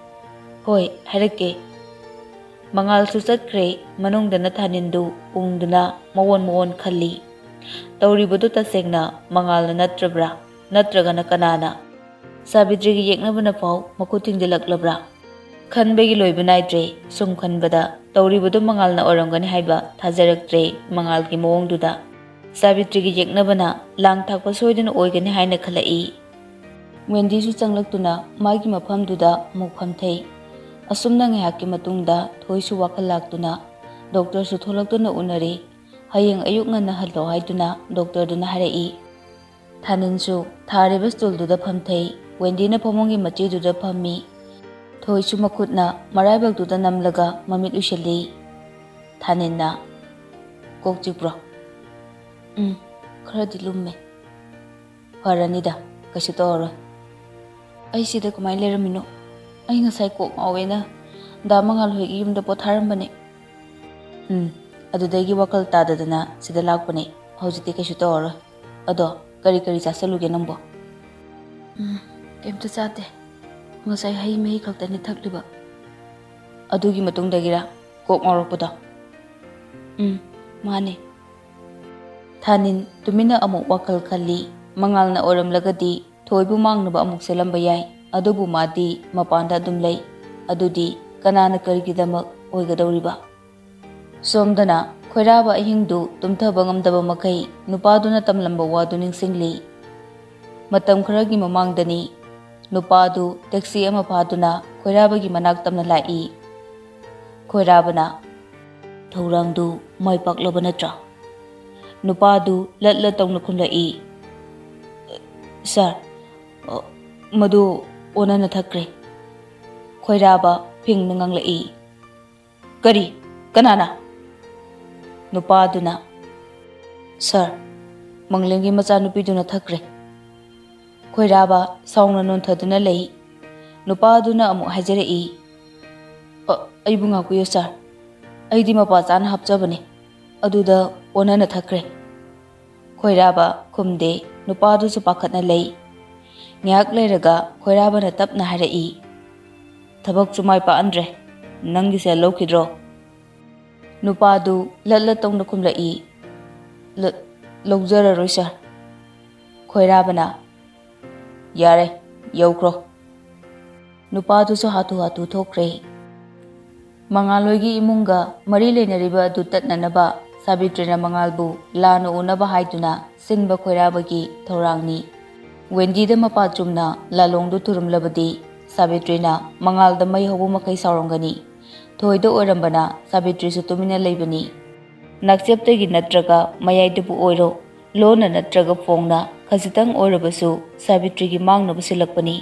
"ꯍꯣꯏ, ꯍꯥꯏꯔꯛꯀꯦ꯫" ꯃꯉꯥꯜꯁꯨ ꯆꯠꯈ꯭ꯔꯦ꯫ ꯃꯅꯨꯡꯗꯅ ꯊꯥꯅꯤꯟꯗꯨ ꯎꯪꯗꯨꯅ ꯃꯑꯣꯟ ꯃꯑꯣꯟ ꯈꯜꯂꯤ꯫ ꯇꯧꯔꯤꯕꯗꯨ ꯇꯁꯦꯡꯅ ꯃꯉꯥꯜꯅ ꯅꯠꯇ꯭ꯔꯕ꯭ꯔꯥ? ꯅꯠꯇ꯭ꯔꯒꯅ ꯀꯅꯥꯅ? ꯁꯥꯕꯤꯇ꯭ꯔꯤꯒꯤ ꯌꯦꯛꯅꯕꯅ ꯐꯥꯎ ꯃꯈꯨꯠ ꯊꯤꯡꯖꯤꯜꯂꯛꯂꯕ꯭ꯔꯥ? ꯈꯟꯕꯒꯤ ꯂꯣꯏꯕ ꯅꯥꯏꯗ꯭ꯔꯦ꯫ ꯁꯨꯝ ꯈꯟꯕꯗ ꯇꯧꯔꯤꯕꯗꯨ ꯃꯉꯥꯜꯅ ꯑꯣꯏꯔꯝꯒꯅꯤ ꯍꯥꯏꯕ ꯊꯥꯖꯔꯛꯇ꯭ꯔꯦ꯫ ꯃꯉꯥꯜꯒꯤ ꯃꯑꯣꯡꯗꯨꯗ ꯁꯥꯕꯤꯇ꯭ꯔꯤꯒꯤ ꯌꯦꯛꯅꯕꯅ ꯂꯥꯡ ꯊꯥꯛꯄ ꯁꯣꯏꯗꯅ ꯑꯣꯏꯒꯅꯤ ꯍꯥꯏꯅ ꯈꯜꯂꯛꯏ꯫ ꯋꯦꯟꯗꯤꯁꯨ ꯆꯪꯂꯛꯇꯨꯅ ꯃꯥꯒꯤ ꯃꯐꯝꯗꯨꯗ ꯑꯃꯨꯛ ꯐꯝꯊꯩ꯫ ꯑꯁꯨꯝꯅ ꯉꯥꯏꯍꯥꯛꯀꯤ ꯃꯇꯨꯡꯗ ꯊꯣꯏꯁꯨ ꯋꯥꯈꯜ ꯂꯥꯛꯇꯨꯅ ꯗꯣꯛꯇꯔꯁꯨ ꯊꯣꯛꯂꯛꯇꯨꯅ ꯎꯅꯔꯦ꯫ ꯍꯌꯦꯡ ꯑꯌꯨꯛ ꯉꯟꯅ ꯍꯜꯂꯣ ꯍꯥꯏꯗꯨꯅ ꯗꯣꯛꯇꯔꯗꯨꯅ ꯍꯥꯏꯔꯛꯏ꯫ ꯊꯥꯅꯤꯟꯁꯨ ꯊꯥꯔꯤꯕ ꯁ꯭ꯇꯨꯜꯗꯨꯗ ꯐꯝꯊꯩ꯫ ꯋꯦꯟꯗꯤꯅ ꯐꯃꯨꯡꯒꯤ ꯃꯆꯤꯗꯨꯗ ꯐꯝꯃꯤ꯫ ꯊꯣꯏꯁꯨ ꯃꯈꯨꯠꯅ ꯃꯔꯥꯏꯕꯛꯇꯨꯗ ꯅꯝꯂꯒ ꯃꯃꯤꯠ ꯎꯏꯁꯤꯜꯂꯤ꯫ ꯊꯥꯅꯤꯟꯅ, "ꯀꯣꯛ ꯆꯤꯛꯄ꯭ꯔꯣ?" "ꯎꯝ, ꯈꯔꯗꯤ ꯂꯨꯝꯃꯦ꯫" "ꯐꯔꯅꯤꯗ, ꯀꯩꯁꯨ ꯇꯧꯔꯔꯣꯏ꯫" "ꯑꯩ ꯁꯤꯗ ꯀꯃꯥꯏꯅ ꯂꯩꯔꯝꯃꯤꯅꯣ? ꯑꯩ ꯉꯁꯥꯏ ꯀꯣꯛ ꯉꯥꯎꯋꯦꯅ ꯗꯥ ꯃꯉꯥꯜ ꯍꯣꯏꯒꯤ ꯌꯨꯝꯗ ꯄꯣꯊꯥꯔꯝꯕꯅꯦ꯫" "ꯎꯝ, ꯑꯗꯨꯗꯒꯤ ꯋꯥꯈꯜ ꯇꯥꯗꯗꯅ ꯁꯤꯗ ꯂꯥꯛꯄꯅꯦ꯫ ꯍꯧꯖꯤꯛꯇꯤ ꯀꯩꯁꯨ ꯇꯧꯔꯔꯣꯏ꯫ ꯑꯗꯣ ꯀꯔꯤ ꯀꯔꯤ ꯆꯥꯁꯜꯂꯨꯒꯦ ꯅꯪꯕꯣ?" "ꯎꯝ, ꯀꯩꯝꯇ ꯆꯥꯗꯦ꯫ ꯉꯁꯥꯏ ꯍꯩ ꯃꯍꯤ ꯈꯛꯇꯅꯤ ꯊꯛꯂꯤꯕ꯫" "ꯑꯗꯨꯒꯤ ꯃꯇꯨꯡꯗꯒꯤꯔ ꯀꯣꯛ ꯉꯥꯎꯔꯛꯄꯗꯣ?" "ꯎꯝ, ꯃꯥꯅꯦ꯫" ꯊꯥꯅꯤꯟ ꯇꯨꯃꯤꯟꯅ ꯑꯃꯨꯛ ꯋꯥꯈꯜ ꯈꯜꯂꯤ꯫ ꯃꯉꯥꯜꯅ ꯑꯣꯏꯔꯝꯂꯒꯗꯤ ꯊꯣꯏꯕꯨ ꯃꯥꯡꯅꯕ ꯑꯃꯨꯛ ꯁꯤꯜꯂꯝꯕ ꯌꯥꯏ, ꯑꯗꯨꯕꯨ ꯃꯥꯗꯤ ꯃꯄꯥꯟꯗ ꯑꯗꯨꯝ ꯂꯩ꯫ ꯑꯗꯨꯗꯤ ꯀꯅꯥꯅ ꯀꯔꯤꯒꯤꯗꯃꯛ ꯑꯣꯏꯒꯗꯧꯔꯤꯕ? ꯁꯣꯝꯗꯅ ꯈꯣꯏꯔꯥꯕ ꯑꯍꯤꯡꯗꯨ ꯇꯨꯝꯊꯕ ꯉꯝꯗꯕ ꯃꯈꯩ ꯅꯨꯄꯥꯗꯨꯅ ꯇꯝꯂꯝꯕ ꯋꯥꯗꯨ ꯅꯤꯡꯁꯤꯡꯂꯤ꯫ ꯃꯇꯝ ꯈꯔꯒꯤ ꯃꯃꯥꯡꯗꯅꯤ, ꯅꯨꯄꯥꯗꯨ ꯇꯦꯛꯁꯤ ꯑꯃ ꯐꯥꯗꯨꯅ ꯈꯣꯏꯔꯥꯕꯒꯤ ꯃꯅꯥꯛ ꯇꯝꯅ ꯂꯥꯛꯏ꯫ ꯈꯣꯏꯔꯥꯕꯅ, "ꯊꯧꯔꯥꯡꯗꯨ ꯃꯥꯏ ꯄꯥꯛꯂꯕ ꯅꯠꯇ꯭ꯔꯥ?" ꯅꯨꯄꯥꯗꯨ ꯂꯠ ꯂꯠ ꯇꯧꯅ ꯈꯨꯝꯂꯛꯏ, "ꯁꯥꯔ, ꯑ, ꯃꯗꯨ ꯑꯣꯟꯅꯅ ꯊꯛꯈ꯭ꯔꯦ꯫" ꯈꯣꯏꯔꯥꯕ ꯐꯤꯡꯅ ꯉꯥꯡꯂꯛꯏ, "ꯀꯔꯤ? ꯀꯅꯥꯅ?" ꯅꯨꯄꯥꯗꯨꯅ, "ꯁꯥꯔ, ꯃꯪꯂꯦꯝꯒꯤ ꯃꯆꯥꯅꯨꯄꯤꯗꯨꯅ ꯊꯛꯈ꯭ꯔꯦ꯫" ꯈꯣꯏꯔꯥꯕ ꯁꯥꯎꯅ ꯅꯣꯟꯊꯗꯨꯅ ꯂꯩ꯫ ꯅꯨꯄꯥꯗꯨꯅ ꯑꯃꯨꯛ ꯍꯥꯏꯖꯔꯛꯏ, "ꯑ, ꯑꯩꯕꯨ ꯉꯥꯛꯄꯤꯌꯨ ꯁꯥꯔ, ꯑꯩꯗꯤ ꯃꯄꯥ ꯆꯥꯅ ꯍꯥꯞꯆꯕꯅꯤ, ꯑꯗꯨꯗ ꯑꯣꯟꯅꯅ ꯊꯛꯈ꯭ꯔꯦ꯫" ꯈꯣꯏꯔꯥꯕ ꯈꯨꯝꯗꯦ꯫ ꯅꯨꯄꯥꯗꯨꯁꯨ ꯄꯥꯈꯠꯅ ꯂꯩ꯫ ꯉꯥꯏꯍꯥꯛ ꯂꯩꯔꯒ ꯈꯣꯏꯔꯥꯕꯅ ꯇꯞꯅ ꯍꯥꯏꯔꯛꯏ, "ꯊꯕꯛꯁꯨ ꯃꯥꯏ ꯄꯥꯛꯍꯟꯗ꯭ꯔꯦ, ꯅꯪꯒꯤ ꯁꯦꯜ ꯂꯧꯈꯤꯗ꯭ꯔꯣ?" ꯅꯨꯄꯥꯗꯨ ꯂꯠ ꯂꯠ ꯇꯧꯅ ꯈꯨꯝꯂꯛꯏ, "ꯂ-, ꯂꯧꯖꯔꯔꯣꯏ ꯁꯥꯔ꯫" ꯈꯣꯏꯔꯥꯕꯅ, "ꯌꯥꯔꯦ, ꯌꯧꯈ꯭ꯔꯣ꯫" ꯅꯨꯄꯥꯗꯨꯁꯨ ꯍꯥꯊꯨ ꯍꯥꯊꯨ ꯊꯣꯛꯈ꯭ꯔꯦ꯫ ꯃꯉꯥꯜꯍꯣꯏꯒꯤ ꯏꯃꯨꯡꯒ ꯃꯔꯤ ꯂꯩꯅꯔꯤꯕ ꯑꯗꯨ ꯇꯠꯅꯅꯕ ꯁꯥꯕꯤꯇ꯭ꯔꯤꯅ ꯃꯉꯥꯜꯕꯨ ꯂꯥꯟꯅ ꯎꯅꯕ ꯍꯥꯏꯗꯨꯅ ꯁꯤꯟꯕ ꯈꯣꯏꯔꯥꯕꯒꯤ ꯊꯧꯔꯥꯡꯅꯤ꯫ ꯋꯦꯟꯗꯤꯗ ꯃꯄꯥ ꯆꯨꯝꯅ ꯂꯥꯂꯣꯡꯗꯨ ꯊꯨꯔꯝꯂꯕꯗꯤ ꯁꯥꯕꯤꯇ꯭ꯔꯤꯅ ꯃꯉꯥꯜꯗ ꯃꯩ ꯍꯧꯕ ꯃꯈꯩ ꯁꯥꯎꯔꯝꯒꯅꯤ꯫ ꯊꯣꯏꯗ ꯑꯣꯏꯔꯝꯕꯅ ꯁꯥꯕꯤꯇ꯭ꯔꯤꯁꯨ ꯇꯨꯃꯤꯟꯅ ꯂꯩꯕꯅꯤ꯫ ꯅꯥꯛꯆꯦꯞꯇꯒꯤ ꯅꯠꯇ꯭ꯔꯒ ꯃꯌꯥꯏꯗꯕꯨ ꯑꯣꯏꯔꯣ, ꯂꯣꯟꯅ ꯅꯠꯇ꯭ꯔꯒ ꯐꯣꯡꯅ ꯈꯖꯤꯛꯇꯪ ꯑꯣꯏꯔꯕꯁꯨ ꯁꯥꯕꯤꯇ꯭ꯔꯤꯒꯤ ꯃꯥꯡꯅꯕ ꯁꯤꯜꯂꯛꯄꯅꯤ꯫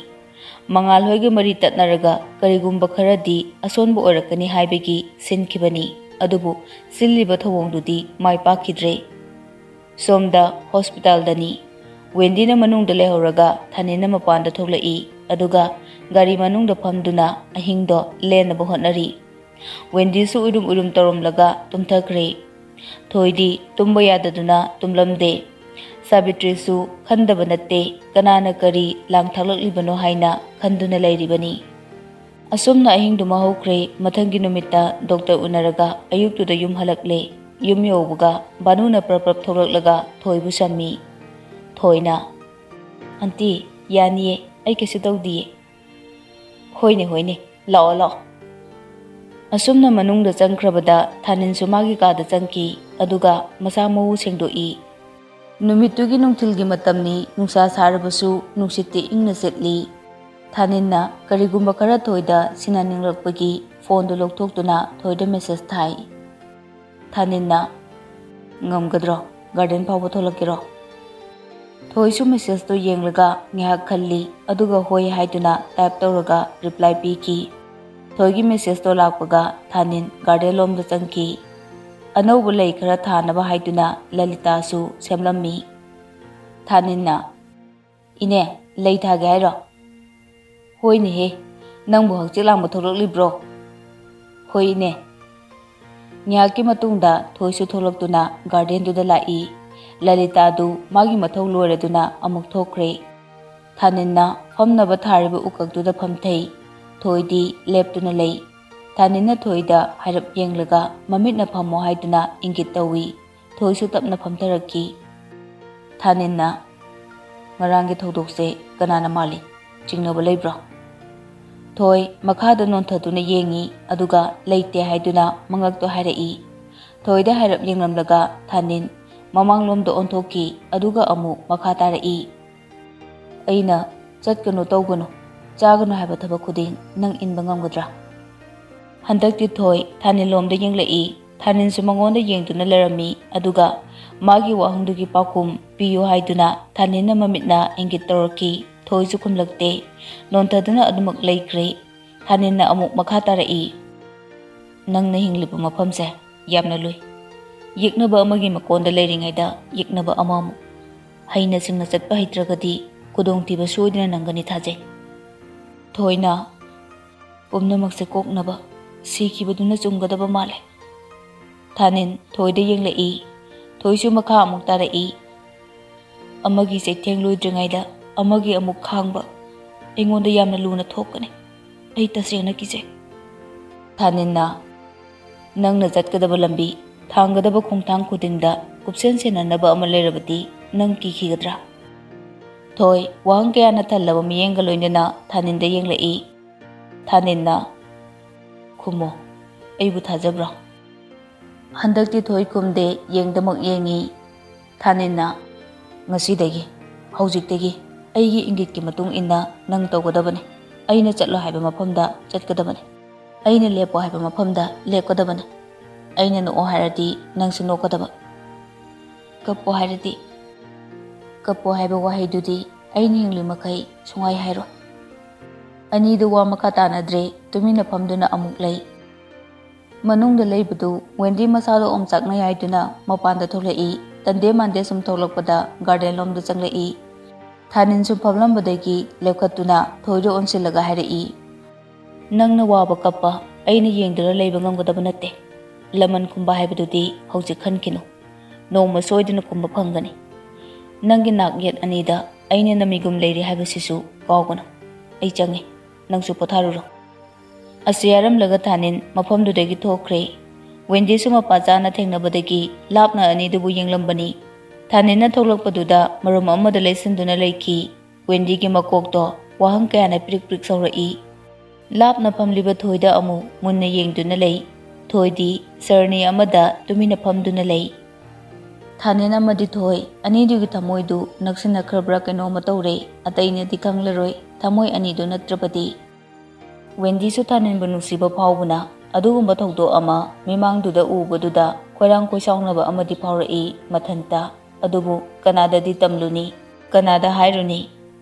ꯃꯉꯥꯜ ꯍꯣꯏꯒ ꯃꯔꯤ ꯇꯠꯅꯔꯒ ꯀꯔꯤꯒꯨꯝꯕ ꯈꯔꯗꯤ ꯑꯁꯣꯟꯕ ꯑꯣꯏꯔꯛꯀꯅꯤ ꯍꯥꯏꯕꯒꯤ ꯁꯤꯟꯈꯤꯕꯅꯤ꯫ ꯑꯗꯨꯕꯨ ꯁꯤꯜꯂꯤꯕ ꯊꯧꯑꯣꯡꯗꯨꯗꯤ ꯃꯥꯏ ꯄꯥꯛꯈꯤꯗ꯭ꯔꯦ꯫ ꯁꯣꯝꯗ ꯍꯣꯁꯄꯤꯇꯥꯜꯗꯅꯤ꯫ ꯋꯦꯟꯗꯤꯅ ꯃꯅꯨꯡꯗ ꯂꯩꯍꯧꯔꯒ ꯊꯥꯅꯤꯟꯅ ꯃꯄꯥꯟꯗ ꯊꯣꯛꯂꯛꯏ꯫ ꯑꯗꯨꯒ ꯒꯥꯔꯤ ꯃꯅꯨꯡꯗ ꯐꯝꯗꯨꯅ ꯑꯍꯤꯡꯗꯣ ꯂꯦꯟꯅꯕ ꯍꯣꯠꯅꯔꯤ꯫ ꯋꯦꯟꯗꯤꯁꯨ ꯎꯏꯔꯨꯝ ꯎꯏꯔꯨꯝ ꯇꯧꯔꯝꯂꯒ ꯇꯨꯝꯊꯈ꯭ꯔꯦ꯫ ꯊꯣꯏꯗꯤ ꯇꯨꯝꯕ ꯌꯥꯗꯗꯨꯅ ꯇꯨꯝꯂꯝꯗꯦ꯫ ꯁꯥꯕꯤꯇ꯭ꯔꯤꯁꯨ ꯈꯟꯗꯕ ꯅꯠꯇꯦ, ꯀꯅꯥꯅ ꯀꯔꯤ ꯂꯥꯡ ꯊꯥꯛꯂꯛꯂꯤꯕꯅꯣ ꯍꯥꯏꯅ ꯈꯟꯗꯨꯅ ꯂꯩꯔꯤꯕꯅꯤ꯫ ꯑꯁꯨꯝꯅ ꯑꯍꯤꯡꯗꯨꯃ ꯍꯧꯈ꯭ꯔꯦ꯫ ꯃꯊꯪꯒꯤ ꯅꯨꯃꯤꯠꯇ ꯗꯣꯛꯇꯔ ꯎꯅꯔꯒ ꯑꯌꯨꯛꯇꯨꯗ ꯌꯨꯝ ꯍꯜꯂꯛꯂꯦ꯫ ꯌꯨꯝ ꯌꯧꯕꯒ ꯚꯥꯅꯨꯅ ꯄ꯭ꯔꯞ ꯄ꯭ꯔꯞ ꯊꯣꯛꯂꯛꯂꯒ ꯊꯣꯏꯕꯨ ꯁꯝꯃꯤ꯫ ꯊꯣꯏꯅ, "ꯑꯟꯇꯤ, ꯌꯥꯅꯤꯌꯦ, ꯑꯩ ꯀꯩꯁꯨ ꯇꯧꯗꯤꯌꯦ꯫" "ꯍꯣꯏꯅꯦ, ꯍꯣꯏꯅꯦ, ꯂꯥꯛꯑꯣ, ꯂꯥꯛꯑꯣ꯫" ꯑꯁꯨꯝꯅ ꯃꯅꯨꯡꯗ ꯆꯪꯈ꯭ꯔꯕꯗ ꯊꯥꯅꯤꯟꯁꯨ ꯃꯥꯒꯤ ꯀꯥꯗ ꯆꯪꯈꯤ꯫ ꯑꯗꯨꯒ ꯃꯁꯥ ꯃꯎ ꯁꯦꯡꯗꯣꯛꯏ꯫ ꯅꯨꯃꯤꯠꯇꯨꯒꯤ ꯅꯨꯡꯊꯤꯜꯒꯤ ꯃꯇꯝꯅꯤ꯫ ꯅꯨꯡꯁꯥ ꯁꯥꯔꯕꯁꯨ ꯅꯨꯡꯁꯤꯠꯇꯤ ꯏꯪꯅ ꯁꯤꯠꯂꯤ꯫ ꯊꯥꯅꯤꯟꯅ ꯀꯔꯤꯒꯨꯝꯕ ꯈꯔ ꯊꯣꯏꯗ ꯁꯤꯟꯅꯅꯤꯡꯂꯛꯄꯒꯤ ꯐꯣꯟꯗꯨ ꯂꯧꯊꯣꯛꯇꯨꯅ ꯊꯣꯏꯗ ꯃꯦꯁꯦꯖ ꯊꯥꯏ꯫ ꯊꯥꯅꯤꯟꯅ, "ꯉꯝꯒꯗ꯭ꯔꯣ? ꯒꯥꯔꯗꯦꯟ ꯐꯥꯎꯕ ꯊꯣꯛꯂꯛꯀꯦꯔꯣ?" ꯊꯣꯏꯁꯨ ꯃꯦꯁꯦꯖꯇꯣ ꯌꯦꯡꯂꯒ ꯉꯥꯏꯍꯥꯛ ꯈꯜꯂꯤ, ꯑꯗꯨꯒ ꯍꯣꯏ ꯍꯥꯏꯗꯨꯅ ꯇꯥꯏꯞ ꯇꯧꯔꯒ ꯔꯤꯄ꯭ꯂꯥꯏ ꯄꯤꯈꯤ꯫ ꯊꯣꯏꯒꯤ ꯃꯦꯁꯦꯖꯇꯣ ꯂꯥꯛꯄꯒ ꯊꯥꯅꯤꯟ ꯒꯥꯔꯗꯦꯟ ꯂꯣꯝꯗ ꯆꯪꯈꯤ꯫ ꯑꯅꯧꯕ ꯂꯩ ꯈꯔ ꯊꯥꯅꯕ ꯍꯥꯏꯗꯨꯅ ꯂꯂꯤꯇꯥꯁꯨ ꯁꯦꯝꯂꯝꯃꯤ꯫ ꯊꯥꯅꯤꯟꯅ, "ꯏꯅꯦ, ꯂꯩ ꯊꯥꯒꯦ ꯍꯥꯏꯔꯣ?" "ꯍꯣꯏꯅꯦꯍꯦ, ꯅꯪꯕꯨ ꯍꯛꯆꯤꯛ ꯂꯥꯡꯕ ꯊꯣꯛꯂꯛꯂꯤꯕ꯭ꯔꯣ?" "ꯍꯣꯏ, ꯏꯅꯦ꯫" ꯉꯥꯏꯍꯥꯛꯀꯤ ꯃꯇꯨꯡꯗ ꯊꯣꯏꯁꯨ ꯊꯣꯛꯂꯛꯇꯨꯅ ꯒꯥꯔꯗꯦꯟꯗꯨꯗ ꯂꯥꯛꯏ꯫ ꯂꯂꯤꯇꯥꯗꯨ ꯃꯥꯒꯤ ꯃꯊꯧ ꯂꯣꯏꯔꯗꯨꯅ ꯑꯃꯨꯛ ꯊꯣꯛꯈ꯭ꯔꯦ꯫ ꯊꯥꯅꯤꯟꯅ ꯐꯝꯅꯕ ꯊꯥꯔꯤꯕ ꯎꯀꯛꯇꯨꯗ ꯐꯝꯊꯩ꯫ ꯊꯣꯏꯗꯤ ꯂꯦꯞꯇꯨꯅ ꯂꯩ꯫ ꯊꯥꯅꯤꯟꯅ ꯊꯣꯏꯗ ꯍꯥꯏꯔꯞ ꯌꯦꯡꯂꯒ ꯃꯃꯤꯠꯅ ꯐꯝꯃꯣ ꯍꯥꯏꯗꯨꯅ ꯏꯪꯒꯤꯠ ꯇꯧꯏ꯫ ꯊꯣꯏꯁꯨ ꯇꯞꯅ ꯐꯝꯊꯔꯛꯈꯤ꯫ ꯊꯥꯅꯤꯟꯅ, "ꯉꯔꯥꯡꯒꯤ ꯊꯧꯗꯣꯛꯁꯦ ꯀꯅꯥꯅ ꯃꯥꯜꯂꯤ? ꯆꯤꯡꯅꯕ ꯂꯩꯕ꯭ꯔꯣ?" ꯊꯣꯏ ꯃꯈꯥꯗ ꯅꯣꯟꯊꯗꯨꯅ ꯌꯦꯡꯉꯤ, ꯑꯗꯨꯒ ꯂꯩꯇꯦ ꯍꯥꯏꯗꯨꯅ ꯃꯉꯛꯇꯣ ꯍꯥꯏꯔꯛꯏ꯫ ꯊꯣꯏꯗ ꯍꯥꯏꯔꯞ ꯌꯦꯡꯂꯝꯂꯒ ꯊꯥꯅꯤꯟ ꯃꯃꯥꯡꯂꯣꯝꯗ ꯑꯣꯟꯊꯣꯛꯈꯤ, ꯑꯗꯨꯒ ꯑꯃꯨꯛ ꯃꯈꯥ ꯇꯥꯔꯛꯏ꯫ ꯑꯩꯅ "ꯆꯠꯀꯅꯨ, ꯇꯧꯒꯅꯨ, ꯆꯥꯒꯅꯨ" ꯍꯥꯏꯕ ꯊꯕꯛ ꯈꯨꯗꯤꯡ ꯅꯪ ꯏꯟꯕ ꯉꯝꯒꯗ꯭ꯔꯥ? ꯍꯟꯗꯛꯇꯤ ꯊꯣꯏ ꯊꯥꯅꯤꯜꯂꯣꯝꯗ ꯌꯦꯡꯂꯛꯏ꯫ ꯊꯥꯅꯤꯜꯁꯨ ꯃꯉꯣꯟꯗ ꯌꯦꯡꯗꯨꯅ ꯂꯩꯔꯝꯃꯤ꯫ ꯑꯗꯨꯒ ꯃꯥꯒꯤ ꯋꯥꯍꯪꯗꯨꯒꯤ ꯄꯥꯎꯈꯨꯝ ꯄꯤꯌꯨ ꯍꯥꯏꯗꯨꯅ ꯊꯥꯅꯤꯜꯅ ꯃꯃꯤꯠꯅ ꯏꯪꯒꯤꯠ ꯇꯧꯔꯛꯈꯤ꯫ ꯊꯣꯏꯁꯨ ꯈꯨꯝꯂꯛꯇꯦ꯫ ꯅꯣꯟꯊꯗꯨꯅ ꯑꯗꯨꯃꯛ ꯂꯩꯈ꯭ꯔꯦ꯫ ꯊꯥꯅꯤꯜꯅ ꯑꯃꯨꯛ ꯃꯈꯥ ꯇꯥꯔꯛꯏ, "ꯅꯪꯅ ꯍꯤꯡꯂꯤꯕ ꯃꯐꯝꯁꯦ ꯌꯥꯝꯅ ꯂꯨꯏ꯫ ꯌꯦꯛꯅꯕ ꯑꯃꯒꯤ ꯃꯀꯣꯟꯗ ꯂꯩꯔꯤꯉꯩꯗ ꯌꯦꯛꯅꯕ ꯑꯃꯃꯨꯛ꯫ ꯍꯩꯅ ꯁꯤꯡꯅ ꯆꯠꯄ ꯍꯩꯇ꯭ꯔꯒꯗꯤ ꯈꯨꯗꯣꯡꯊꯤꯕ ꯁꯣꯏꯗꯅ ꯅꯪꯒꯅꯤ ꯊꯥꯖꯩ꯫ ꯊꯣꯏꯅ ꯄꯨꯝꯅꯃꯛꯁꯦ ꯀꯣꯛꯅꯕ ꯁꯤꯈꯤꯕꯗꯨꯅ ꯆꯨꯝꯒꯗꯕ ꯃꯥꯜꯂꯦ"꯫ ꯊꯥꯅꯤꯜ ꯊꯣꯏꯗ ꯌꯦꯡꯂꯛꯏ꯫ ꯊꯣꯏꯁꯨ ꯃꯈꯥ ꯑꯃꯨꯛ ꯇꯥꯔꯛꯏ, "ꯑꯃꯒꯤ ꯆꯩꯊꯦꯡ ꯂꯣꯏꯗ꯭ꯔꯤꯉꯩꯗ ꯑꯃꯒꯤ ꯑꯃꯨꯛ ꯈꯥꯡꯕ ꯑꯩꯉꯣꯟꯗ ꯌꯥꯝꯅ ꯂꯨꯅ ꯊꯣꯛꯀꯅꯤ꯫ ꯑꯩ ꯇꯁꯦꯡꯅ ꯀꯤꯖꯩ"꯫ ꯊꯥꯅꯤꯜꯅ, "ꯅꯪꯅ ꯆꯠꯀꯗꯕ ꯂꯝꯕꯤ, ꯊꯥꯡꯒꯗꯕ ꯈꯣꯡꯊꯥꯡ ꯈꯨꯗꯤꯡꯗ ꯀꯨꯞꯁꯦꯟ ꯁꯦꯟꯅꯅꯕ ꯑꯃ ꯂꯩꯔꯕꯗꯤ ꯅꯪ ꯀꯤꯈꯤꯒꯗ꯭ꯔꯥ?" ꯊꯣꯏ ꯋꯥꯍꯪ ꯀꯌꯥꯅ ꯊꯜꯂꯕ ꯃꯤꯠꯌꯦꯡꯒ ꯂꯣꯏꯅꯅ ꯊꯥꯅꯤꯜꯗ ꯌꯦꯡꯂꯛꯏ꯫ ꯊꯥꯅꯤꯜꯅ, "ꯈꯨꯝꯃꯣ, ꯑꯩꯕꯨ ꯊꯥꯖꯕ꯭ꯔꯣ?" ꯍꯟꯗꯛꯇꯤ ꯊꯣꯏ ꯈꯨꯝꯗꯦ, ꯌꯦꯡꯗꯃꯛ ꯌꯦꯡꯉꯤ꯫ ꯊꯥꯅꯤꯜꯅ, "ꯉꯁꯤꯗꯒꯤ, ꯍꯧꯖꯤꯛꯇꯒꯤ ꯑꯩꯒꯤ ꯏꯪꯒꯤꯠꯀꯤ ꯃꯇꯨꯡ ꯏꯟꯅ ꯅꯪ ꯇꯧꯒꯗꯕꯅꯤ꯫ ꯑꯩꯅ ꯆꯠꯂꯣ ꯍꯥꯏꯕ ꯃꯐꯝꯗ ꯆꯠꯀꯗꯕꯅꯤ꯫ ꯑꯩꯅ ꯂꯦꯞꯄꯣ ꯍꯥꯏꯕ ꯃꯐꯝꯗ ꯂꯦꯞꯀꯗꯕꯅꯤ꯫ ꯑꯩꯅ ꯅꯣꯛꯑꯣ ꯍꯥꯏꯔꯗꯤ ꯅꯪꯁꯨ ꯅꯣꯛꯀꯗꯕ꯫ ꯀꯞꯄꯣ ꯍꯥꯏꯔꯗꯤ, ꯀꯞꯄꯣ ꯍꯥꯏꯕ ꯋꯥꯍꯩꯗꯨꯗꯤ ꯑꯩꯅ ꯍꯤꯡꯂꯤ ꯃꯈꯩ ꯁꯨꯡꯍꯥꯏ ꯍꯥꯏꯔꯣꯏ"꯫ ꯑꯅꯤꯗꯨ ꯋꯥ ꯃꯈꯥ ꯇꯥꯅꯗ꯭ꯔꯦ, ꯇꯨꯃꯤꯟꯅ ꯐꯝꯗꯨꯅ ꯑꯃꯨꯛ ꯂꯩ꯫ ꯃꯅꯨꯡꯗ ꯂꯩꯕꯗꯨ ꯋꯦꯟꯗꯤ ꯃꯁꯥꯗ ꯑꯣꯝꯆꯥꯛꯅꯩ ꯍꯥꯏꯗꯨꯅ ꯃꯄꯥꯟꯗ ꯊꯣꯛꯂꯛꯏ꯫ ꯇꯟꯗꯦ ꯃꯥꯟꯗꯦ ꯁꯨꯝ ꯊꯣꯛꯂꯛꯄꯗ ꯒꯥꯔꯗꯦꯟ ꯂꯣꯝꯗ ꯆꯪꯂꯛꯏ꯫ ꯊꯥꯅꯤꯜꯁꯨ ꯐꯝꯂꯝꯕꯗꯒꯤ ꯂꯦꯞꯈꯠꯇꯨꯅ ꯊꯣꯏꯗ ꯑꯣꯟꯁꯤꯜꯂꯒ ꯍꯥꯏꯔꯛꯏ, "ꯅꯪꯅ ꯋꯥꯕ ꯀꯞꯄ ꯑꯩꯅ ꯌꯦꯡꯗꯨꯅ ꯂꯩꯕ ꯉꯝꯒꯗꯕ ꯅꯠꯇꯦ꯫ ꯂꯃꯟ ꯈꯨꯝꯕ ꯍꯥꯏꯕꯗꯨꯗꯤ ꯍꯧꯖꯤꯛ ꯈꯟꯈꯤꯅꯨ꯫ ꯅꯣꯡꯃ ꯁꯣꯏꯗꯅ ꯈꯨꯝꯕ ꯐꯪꯒꯅꯤ꯫ ꯅꯪꯒꯤ ꯅꯥꯛ ꯌꯦꯠ ꯑꯅꯤꯗ ꯑꯩꯅ ꯅꯃꯤꯒꯨꯝ ꯂꯩꯔꯤ ꯍꯥꯏꯕꯁꯤꯁꯨ ꯀꯥꯎꯒꯅꯨ꯫ ꯑꯩ ꯆꯪꯉꯦ, ꯅꯪꯁꯨ ꯄꯣꯊꯥꯔꯨꯔꯣ"꯫ ꯑꯁꯤ ꯍꯥꯏꯔꯝꯂꯒ ꯊꯥꯅꯤꯜ ꯃꯐꯝꯗꯨꯗꯒꯤ ꯊꯣꯛꯈ꯭ꯔꯦ꯫ ꯋꯦꯟꯗꯤꯁꯨ ꯃꯄꯥ ꯆꯥꯅ ꯊꯦꯡꯅꯕꯗꯒꯤ ꯂꯥꯞꯅ ꯑꯅꯤꯗꯨꯕꯨ ꯌꯦꯡꯂꯝꯕꯅꯤ꯫ ꯊꯥꯅꯤꯜꯅ ꯊꯣꯛꯂꯛꯄꯗꯨꯗ ꯃꯔꯨꯝ ꯑꯃꯗ ꯂꯩꯁꯤꯟꯗꯨꯅ ꯂꯩꯈꯤ꯫ ꯋꯦꯟꯗꯤꯒꯤ ꯃꯀꯣꯛꯇꯣ ꯋꯥꯍꯪ ꯀꯌꯥꯅ ꯄ꯭ꯔꯤꯛ ꯄ꯭ꯔꯤꯛ ꯁꯧꯔꯛꯏ꯫ ꯂꯥꯞꯅ ꯐꯝꯂꯤꯕ ꯊꯣꯏꯗ ꯑꯃꯨꯛ ꯃꯨꯟꯅ ꯌꯦꯡꯗꯨꯅ ꯂꯩ꯫ ꯊꯣꯏꯗꯤ ꯁꯔꯅꯤ ꯑꯃꯗ ꯇꯨꯃꯤꯟꯅ ꯐꯝꯗꯨꯅ ꯂꯩ꯫ ꯊꯥꯅꯤꯟ ꯑꯃꯗꯤ ꯊꯣꯏ ꯑꯅꯤꯗꯨꯒꯤ ꯊꯃꯣꯏꯗꯨ ꯅꯛꯁꯤꯟꯅꯈ꯭ꯔꯕ꯭ꯔꯥ ꯀꯩꯅꯣꯝꯃ ꯇꯧꯔꯦ꯫ ꯑꯇꯩꯅꯗꯤ ꯈꯪꯂꯔꯣꯏ, ꯊꯃꯣꯏ ꯑꯅꯤꯗꯨ ꯅꯠꯇ꯭ꯔꯕꯗꯤ꯫ ꯋꯦꯟꯗꯤꯁꯨ ꯊꯥꯅꯤꯟꯕꯨ ꯅꯨꯡꯁꯤꯕ ꯐꯥꯎꯕꯅ ꯑꯗꯨꯒꯨꯝꯕ ꯊꯧꯗꯣꯛ ꯑꯃ ꯃꯤꯃꯥꯡꯗꯨꯗ ꯎꯕꯗꯨꯗ ꯈꯣꯏꯔꯥꯡ ꯈꯣꯏꯁꯥꯎꯅꯕ ꯑꯃꯗꯤ ꯐꯥꯎꯔꯛꯏ ꯃꯊꯟꯇ꯫ ꯑꯗꯨꯕꯨ ꯀꯅꯥꯗꯗꯤ ꯇꯝꯂꯨꯅꯤ, ꯀꯅꯥꯗ ꯍꯥꯏꯔꯨꯅꯤ?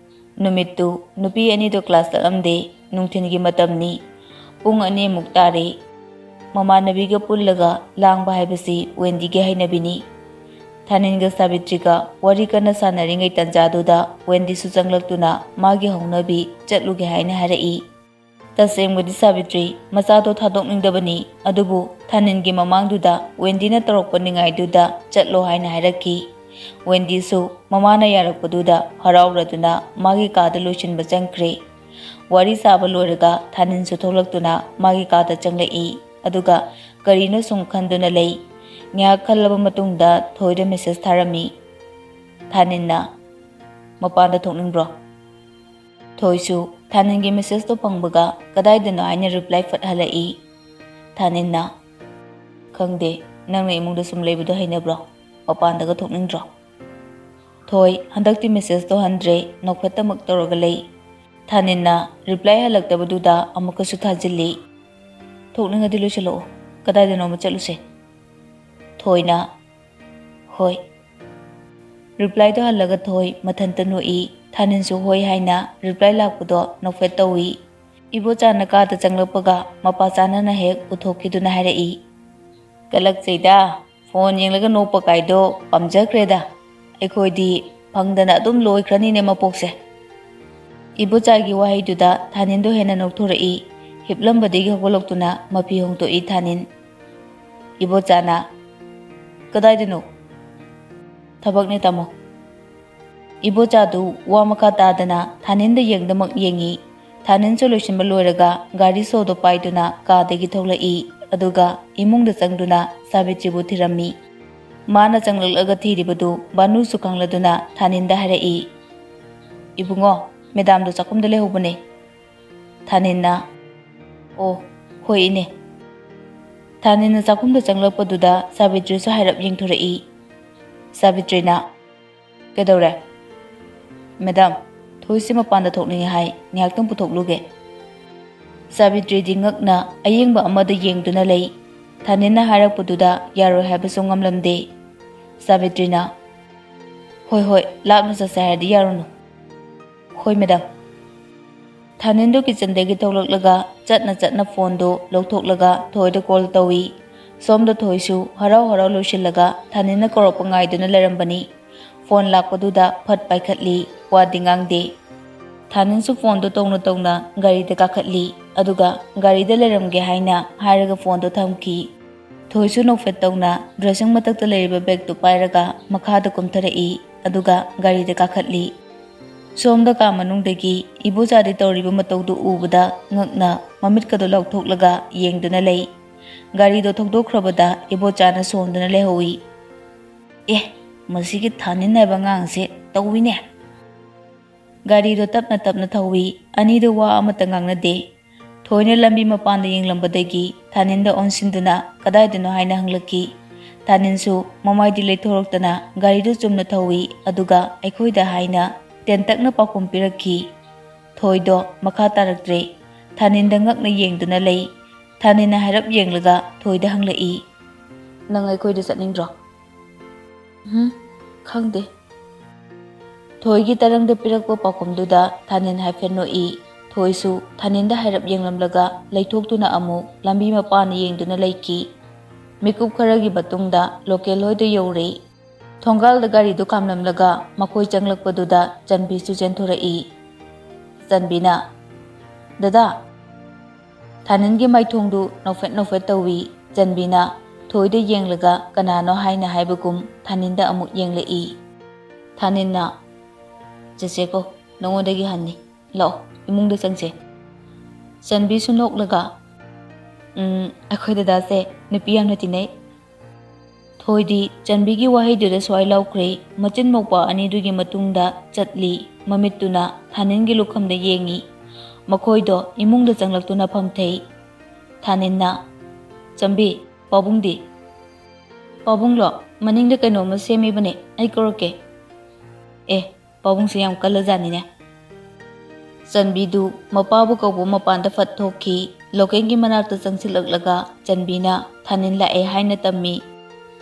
ꯅꯨꯃꯤꯠꯇꯨ ꯅꯨꯄꯤ ꯑꯅꯤꯗꯨ ꯀ꯭ꯂꯥꯁ ꯆꯠꯂꯝꯗꯦ꯫ ꯅꯨꯡꯊꯤꯜꯒꯤ ꯃꯇꯝꯅꯤ꯫ ꯄꯨꯡ ꯑꯅꯤꯃꯨꯛ ꯇꯥꯔꯦ꯫ ꯃꯃꯥꯟꯅꯕꯤꯒ ꯄꯨꯜꯂꯒ ꯂꯥꯡꯕ ꯍꯥꯏꯕꯁꯤ ꯋꯦꯟꯗꯤꯒꯤ ꯍꯩꯅꯕꯤꯅꯤ꯫ ꯊꯥꯅꯤꯟꯒ ꯁꯥꯕꯤꯇ꯭ꯔꯤꯒ ꯋꯥꯔꯤ ꯀꯟꯅ ꯁꯥꯟꯅꯔꯤꯉꯩ ꯇꯟꯖꯥꯗꯨꯗ ꯋꯦꯟꯗꯤꯁꯨ ꯆꯪꯂꯛꯇꯨꯅ ꯃꯥꯒꯤ ꯍꯧꯅꯕꯤ ꯆꯠꯂꯨꯒꯦ ꯍꯥꯏꯅ ꯍꯥꯏꯔꯛꯏ꯫ ꯇꯁꯦꯡꯕꯗꯤ ꯁꯥꯕꯤꯇ꯭ꯔꯤ ꯃꯆꯥꯗꯣ ꯊꯥꯗꯣꯛꯅꯤꯡꯗꯕꯅꯤ, ꯑꯗꯨꯕꯨ ꯊꯥꯅꯤꯟꯒꯤ ꯃꯃꯥꯡꯗꯨꯗ ꯋꯦꯟꯗꯤꯅ ꯇꯧꯔꯛꯄ ꯅꯤꯡꯉꯥꯏꯗꯨꯗ ꯆꯠꯂꯣ ꯍꯥꯏꯅ ꯍꯥꯏꯔꯛꯈꯤ꯫ ꯋꯦꯟꯗꯤꯁꯨ ꯃꯃꯥꯅ ꯌꯥꯔꯛꯄꯗꯨꯗ ꯍꯔꯥꯎꯔꯗꯨꯅ ꯃꯥꯒꯤ ꯀꯥꯗ ꯂꯣꯏꯁꯤꯟꯕ ꯆꯪꯈ꯭ꯔꯦ꯫ ꯋꯥꯔꯤ ꯁꯥꯕ ꯂꯣꯏꯔꯒ ꯊꯥꯅꯤꯟꯁꯨ ꯊꯣꯛꯂꯛꯇꯨꯅ ꯃꯥꯒꯤ ꯀꯥꯗ ꯆꯪꯂꯛꯏ꯫ ꯑꯗꯨꯒ ꯀꯔꯤꯅꯣ ꯁꯨꯝ ꯈꯟꯗꯨꯅ ꯂꯩ꯫ ꯉꯥꯏꯍꯥꯛ ꯈꯜꯂꯕ ꯃꯇꯨꯡꯗ ꯊꯣꯏꯗ ꯃꯦꯁꯦꯖ ꯊꯥꯔꯝꯃꯤ꯫ ꯊꯥꯅꯤꯟꯅ, "ꯃꯄꯥꯟꯗ ꯊꯣꯛꯅꯤꯡꯕ꯭ꯔꯣ?" ꯊꯣꯏꯁꯨ ꯊꯥꯅꯤꯟꯒꯤ ꯃꯦꯁꯦꯖꯇꯣ ꯐꯪꯕꯒ ꯀꯗꯥꯏꯗꯅꯣ ꯍꯥꯏꯅ ꯔꯤꯄ꯭ꯂꯥꯏ ꯐꯠ ꯍꯜꯂꯛꯏ꯫ ꯊꯥꯅꯤꯟꯅ, "ꯈꯪꯗꯦ, ꯅꯪꯅ ꯏꯃꯨꯡꯗ ꯁꯨꯝ ꯂꯩꯕꯗꯣ ꯍꯩꯅꯕ꯭ꯔꯣ? ꯃꯄꯥꯟꯗꯒ ꯊꯣꯛꯅꯤꯡꯗ꯭ꯔꯣ?" ꯊꯣꯏ ꯍꯟꯗꯛꯇꯤ ꯃꯦꯁꯦꯖꯇꯣ ꯍꯟꯗ꯭ꯔꯦ, ꯅꯣꯛꯐꯦꯠꯇꯃꯛ ꯇꯧꯔꯒ ꯂꯩ꯫ ꯊꯥꯅꯤꯟꯅ ꯔꯤꯄ꯭ꯂꯥꯏ ꯍꯜꯂꯛꯇꯕꯗꯨꯗ ꯑꯃꯨꯛꯀꯁꯨ ꯊꯥꯖꯤꯜꯂꯤ꯫ "ꯊꯣꯛꯅꯤꯡꯉꯗꯤ ꯂꯣꯏꯁꯤꯜꯂꯛꯑꯣ, ꯀꯗꯥꯏꯗꯅꯣ ꯑꯃ ꯆꯠꯂꯨꯁꯦ꯫" ꯊꯣꯏꯅ, "ꯍꯣꯏ꯫" ꯔꯤꯄ꯭ꯂꯥꯏꯗꯣ ꯍꯜꯂꯒ ꯊꯣꯏ ꯃꯊꯟꯇ ꯅꯣꯛꯏ꯫ ꯊꯥꯅꯤꯟꯁꯨ ꯍꯣꯏ ꯍꯥꯏꯅ ꯔꯤꯄ꯭ꯂꯥꯏ ꯂꯥꯛꯄꯗꯣ ꯅꯣꯛꯐꯦꯠ ꯇꯧꯏ꯫ ꯏꯕꯣꯆꯥꯅ ꯀꯥꯗ ꯆꯪꯂꯛꯄꯒ ꯃꯄꯥ ꯆꯥꯅꯅ ꯍꯦꯛ ꯎꯊꯣꯛꯈꯤꯗꯨꯅ ꯍꯥꯏꯔꯛꯏ, "ꯀꯂꯛꯆꯩꯗ, ꯐꯣꯟ ꯌꯦꯡꯂꯒ ꯅꯣꯛꯄ ꯀꯥꯏꯗꯣ ꯄꯥꯝꯖꯈ꯭ꯔꯦꯗ꯫ ꯑꯩꯈꯣꯏꯗꯤ ꯐꯪꯗꯅ ꯑꯗꯨꯝ ꯂꯣꯏꯈ꯭ꯔꯅꯤꯅꯦ ꯃꯄꯣꯛꯁꯦ꯫" ꯏꯕꯣꯆꯥꯒꯤ ꯋꯥꯍꯩꯗꯨꯗ ꯊꯥꯅꯤꯟꯗꯣ ꯍꯦꯟꯅ ꯅꯣꯛꯊꯣꯔꯛꯏ꯫ ꯍꯤꯞꯂꯝꯕꯗꯒꯤ ꯍꯧꯒꯠꯂꯛꯇꯨꯅ ꯃꯐꯤ ꯍꯣꯡꯗꯣꯛꯏ ꯊꯥꯅꯤꯟ꯫ ꯏꯕꯣꯆꯥꯅ, "ꯀꯗꯥꯏꯗꯅꯣ?" "ꯊꯕꯛꯅꯦ ꯇꯥꯃꯣ꯫" ꯏꯕꯣꯆꯥꯗꯨ ꯋꯥ ꯃꯈꯥ ꯇꯥꯗꯅ ꯊꯥꯅꯤꯟꯗ ꯌꯦꯡꯗꯃꯛ ꯌꯦꯡꯉꯤ꯫ ꯊꯥꯅꯤꯟꯁꯨ ꯂꯣꯏꯁꯤꯟꯕ ꯂꯣꯏꯔꯒ ꯒꯥꯔꯤ ꯁꯣꯗꯣ ꯄꯥꯏꯗꯨꯅ ꯀꯥꯗꯒꯤ ꯊꯣꯛꯂꯛꯏ꯫ ꯑꯗꯨꯒ ꯏꯃꯨꯡꯗ ꯆꯪꯗꯨꯅ ꯁꯥꯕꯤꯇ꯭ꯔꯤꯕꯨ ꯊꯤꯔꯝꯃꯤ꯫ ꯃꯥꯅ ꯆꯪꯂꯛꯂꯒ ꯊꯤꯔꯤꯕꯗꯨ ꯕꯥꯅꯨꯁꯨ ꯈꯪꯂꯗꯨꯅ ꯊꯥꯅꯤꯟꯗ ꯍꯥꯏꯔꯛꯏ, "ꯏꯕꯨꯡꯉꯣ, ꯃꯦꯗꯥꯝꯗꯣ ꯆꯥꯛꯈꯨꯝꯗ ꯂꯩꯍꯧꯕꯅꯦ꯫" ꯊꯥꯅꯤꯟꯅ, "ꯑꯣ, ꯍꯣꯏ ꯏꯅꯦ꯫" ꯊꯥꯅꯤꯟꯅ ꯆꯥꯛꯈꯨꯝꯗ ꯆꯪꯂꯛꯄꯗꯨꯗ ꯁꯥꯕꯤꯇ꯭ꯔꯤꯁꯨ ꯍꯥꯏꯔꯞ ꯌꯦꯡꯊꯣꯔꯛꯏ꯫ ꯁꯥꯕꯤꯇ꯭ꯔꯤꯅ, "ꯀꯩꯗꯧꯔꯦ?" "ꯃꯦꯗꯥꯝ, ꯊꯣꯏꯁꯤ ꯃꯄꯥꯟꯗ ꯊꯣꯛꯅꯤꯡꯉꯦ ꯍꯥꯏ, ꯉꯥꯏꯍꯥꯛꯇꯪ ꯄꯨꯊꯣꯛꯂꯨꯒꯦ꯫" ꯁꯥꯕꯤꯇ꯭ꯔꯤꯗꯤ ꯉꯛꯅ ꯑꯌꯦꯡꯕ ꯑꯃꯗ ꯌꯦꯡꯗꯨꯅ ꯂꯩ꯫ ꯊꯥꯅꯤꯟꯅ ꯍꯥꯏꯔꯛꯄꯗꯨꯗ ꯌꯥꯔꯣꯏ ꯍꯥꯏꯕꯁꯨ ꯉꯝꯂꯝꯗꯦ꯫ ꯁꯥꯕꯤꯇ꯭ꯔꯤꯅ, "ꯍꯣꯏ, ꯍꯣꯏ, ꯂꯥꯞꯅ ꯆꯠꯁꯦ ꯍꯥꯏꯔꯗꯤ ꯌꯥꯔꯨꯅꯨ꯫" "ꯍꯣꯏ, ꯃꯦꯗꯥꯝ꯫" ꯊꯥꯅꯤꯟꯗꯨ ꯀꯤꯆꯟꯗꯒꯤ ꯊꯣꯛꯂꯛꯂꯒ ꯆꯠꯅ ꯆꯠꯅ ꯐꯣꯟꯗꯨ ꯂꯧꯊꯣꯛꯂꯒ ꯊꯣꯏꯗ ꯀꯣꯜ ꯇꯧꯏ꯫ ꯁꯣꯝꯗ ꯊꯣꯏꯁꯨ ꯍꯔꯥꯎ ꯍꯔꯥꯎ ꯂꯣꯏꯁꯤꯜꯂꯒ ꯊꯥꯅꯤꯟꯅ ꯀꯧꯔꯛꯄ ꯉꯥꯏꯗꯨꯅ ꯂꯩꯔꯝꯕꯅꯤ꯫ ꯐꯣꯟ ꯂꯥꯛꯄꯗꯨꯗ ꯐꯠ ꯄꯥꯏꯈꯠꯂꯤ, ꯋꯥꯗꯤ ꯉꯥꯡꯗꯦ꯫ ꯊꯥꯅꯤꯟꯁꯨ ꯐꯣꯟꯗꯨ ꯇꯧꯅ ꯇꯧꯅ ꯒꯥꯔꯤꯗ ꯀꯥꯈꯠꯂꯤ, ꯑꯗꯨꯒ ꯒꯥꯔꯤꯗ ꯂꯩꯔꯝꯒꯦ ꯍꯥꯏꯅ ꯍꯥꯏꯔꯒ ꯐꯣꯟꯗꯨ ꯊꯝꯈꯤ꯫ ꯊꯣꯏꯁꯨ ꯅꯣꯛꯐꯦꯠ ꯇꯧꯅ ꯗ꯭ꯔꯦꯁꯤꯡ ꯃꯊꯛꯇ ꯂꯩꯔꯤꯕ ꯕꯦꯒꯇꯨ ꯄꯥꯏꯔꯒ ꯃꯈꯥꯗ ꯀꯨꯝꯊꯔꯛꯏ, ꯑꯗꯨꯒ ꯒꯥꯔꯤꯗ ꯀꯥꯈꯠꯂꯤ꯫ ꯁꯣꯝꯗ ꯀꯥ ꯃꯅꯨꯡꯗꯒꯤ ꯏꯕꯣꯆꯥꯗꯤ ꯇꯧꯔꯤꯕ ꯃꯇꯧꯗꯨ ꯎꯕꯗ ꯉꯛꯅ ꯃꯃꯤꯠꯀꯗꯨ ꯂꯥꯎꯊꯣꯛꯂꯒ ꯌꯦꯡꯗꯨꯅ ꯂꯩ꯫ ꯒꯥꯔꯤꯗꯣ ꯊꯧꯗꯣꯛꯈ꯭ꯔꯕꯗ ꯏꯕꯣꯆꯥꯅ ꯁꯣꯟꯗꯨꯅ ꯂꯩꯍꯧꯏ꯫ "ꯑꯦ, ꯃꯁꯤꯒꯤ ꯊꯥꯅꯤꯟ ꯍꯥꯏꯕ ꯑꯉꯥꯡꯁꯦ ꯇꯧꯏꯅꯦ꯫" ꯒꯥꯔꯤꯗꯣ ꯇꯞꯅ ꯇꯞꯅ ꯊꯧꯏ꯫ ꯑꯅꯤꯗꯣ ꯋꯥ ꯑꯃꯠꯇ ꯉꯥꯡꯅꯗꯦ꯫ ꯊꯣꯏꯅ ꯂꯝꯕꯤ ꯃꯄꯥꯟꯗ ꯌꯦꯡꯂꯝꯕꯗꯒꯤ ꯊꯥꯅꯤꯟꯗ ꯑꯣꯟꯁꯤꯟꯗꯨꯅ ꯀꯗꯥꯏꯗꯅꯣ ꯍꯥꯏꯅ ꯍꯪꯂꯛꯈꯤ꯫ ꯊꯥꯅꯤꯟꯁꯨ ꯃꯃꯥꯏꯗꯤ ꯂꯩꯊꯣꯔꯛꯇꯅ ꯒꯥꯔꯤꯗꯨ ꯆꯨꯝꯅ ꯊꯧꯏ, ꯑꯗꯨꯒ "ꯑꯩꯈꯣꯏꯗ" ꯍꯥꯏꯅ ꯇꯦꯟꯇꯛꯅ ꯄꯥꯎꯈꯨꯝ ꯄꯤꯔꯛꯈꯤ꯫ ꯊꯣꯏꯗꯣ ꯃꯈꯥ ꯇꯥꯔꯛꯇ꯭ꯔꯦ꯫ ꯊꯥꯅꯤꯟꯗ ꯉꯛꯅ ꯌꯦꯡꯗꯨꯅ ꯂꯩ꯫ ꯊꯥꯅꯤꯟꯅ ꯍꯥꯏꯔꯞ ꯌꯦꯡꯂꯒ ꯊꯣꯏꯗ ꯍꯪꯂꯛꯏ, "ꯅꯪ ꯑꯩꯈꯣꯏꯗ ꯆꯠꯅꯤꯡꯗ꯭ꯔꯣ?" "ꯎꯝ, ꯈꯪꯗꯦ꯫" ꯊꯣꯏꯒꯤ ꯇꯔꯪꯗ ꯄꯤꯔꯛꯄ ꯄꯥꯎꯈꯨꯝꯗꯨꯗ ꯊꯥꯅꯤꯟ ꯍꯥꯏꯐꯦꯠ ꯅꯣꯛꯏ꯫ ꯊꯣꯏꯁꯨ ꯊꯥꯅꯤꯟꯗ ꯍꯥꯏꯔꯞ ꯌꯦꯡꯂꯝꯂꯒ ꯂꯩꯊꯣꯛꯇꯨꯅ ꯑꯃꯨꯛ ꯂꯝꯕꯤ ꯃꯄꯥꯟ ꯌꯦꯡꯗꯨꯅ ꯂꯩꯈꯤ꯫ ꯃꯤꯀꯨꯞ ꯈꯔꯒꯤ ꯃꯇꯨꯡꯗ ꯂꯣꯀꯦꯜ ꯍꯣꯏꯗ ꯌꯧꯔꯦ꯫ ꯊꯣꯡꯒꯥꯜꯗ ꯒꯥꯔꯤꯗꯨ ꯈꯥꯝꯂꯝꯂꯒ ꯃꯈꯣꯏ ꯆꯪꯂꯛꯄꯗꯨꯗ ꯆꯟꯕꯤꯁꯨ ꯆꯦꯟꯊꯣꯔꯛꯏ꯫ ꯆꯟꯕꯤꯅ, "ꯗꯗꯥ!" ꯊꯥꯅꯤꯟꯒꯤ ꯃꯥꯏꯊꯣꯡꯗꯨ ꯅꯣꯛꯐꯦꯠ ꯅꯣꯛꯐꯦꯠ ꯇꯧꯏ꯫ ꯆꯟꯕꯤꯅ ꯊꯣꯏꯗ ꯌꯦꯡꯂꯒ ꯀꯅꯥꯅꯣ ꯍꯥꯏꯅ ꯍꯥꯏꯕꯒꯨꯝ ꯊꯥꯅꯤꯟꯗ ꯑꯃꯨꯛ ꯌꯦꯡꯂꯛꯏ꯫ ꯊꯥꯅꯤꯟꯅ, "ꯆꯦꯆꯦ ꯀꯣ, ꯅꯉꯣꯟꯗꯒꯤ ꯍꯟꯅꯤ꯫ ꯂꯥꯛꯑꯣ, ꯏꯃꯨꯡꯗ ꯆꯪꯁꯦ꯫" ꯆꯟꯕꯤꯁꯨ ꯅꯣꯛꯂꯒ, "ꯎꯝ, ꯑꯩꯈꯣꯏ ꯗꯗꯥꯁꯦ ꯅꯨꯄꯤ ꯌꯥꯝꯅ ꯇꯤꯟꯅꯩ꯫" ꯊꯣꯏꯗꯤ ꯆꯟꯕꯤꯒꯤ ꯋꯥꯍꯩꯗꯨꯗ ꯁ꯭ꯋꯥꯏ ꯂꯥꯎꯈ꯭ꯔꯦ꯫ ꯃꯆꯤꯟ ꯃꯧꯄꯥ ꯑꯅꯤꯗꯨꯒꯤ ꯃꯇꯨꯡꯗ ꯆꯠꯂꯤ꯫ ꯃꯃꯤꯠꯇꯨꯅ ꯊꯥꯅꯤꯟꯒꯤ ꯂꯨꯈꯝꯗ ꯌꯦꯡꯉꯤ꯫ ꯃꯈꯣꯏꯗꯣ ꯏꯃꯨꯡꯗ ꯆꯪꯂꯛꯇꯨꯅ ꯐꯝꯊꯩ꯫ ꯊꯥꯅꯤꯟꯅ, "ꯆꯟꯕꯤ, ꯄꯥꯕꯨꯡꯗꯤ?" "ꯄꯥꯕꯨꯡꯂꯣ? ꯃꯅꯤꯡꯗ ꯀꯩꯅꯣꯝꯃ ꯁꯦꯝꯃꯤꯕꯅꯦ, ꯑꯩ ꯀꯧꯔꯛꯀꯦ꯫ ꯑꯦ, ꯄꯥꯕꯨꯡꯁꯦ ꯌꯥꯝ ꯀꯜꯂꯖꯥꯠꯅꯤꯅꯦ꯫ ꯆꯟꯕꯤꯗꯨ ꯃꯄꯥꯕꯨ ꯀꯧꯕ ꯃꯄꯥꯟꯗ ꯐꯠ ꯊꯣꯛꯈꯤ꯫ ꯂꯣꯀꯦꯟꯒꯤ ꯃꯅꯥꯛꯇ ꯆꯪꯁꯤꯜꯂꯛꯂꯒ ꯆꯟꯕꯤꯅ ꯊꯥꯅꯤꯟ ꯂꯥꯛꯑꯦ ꯍꯥꯏꯅ ꯇꯝꯃꯤ꯫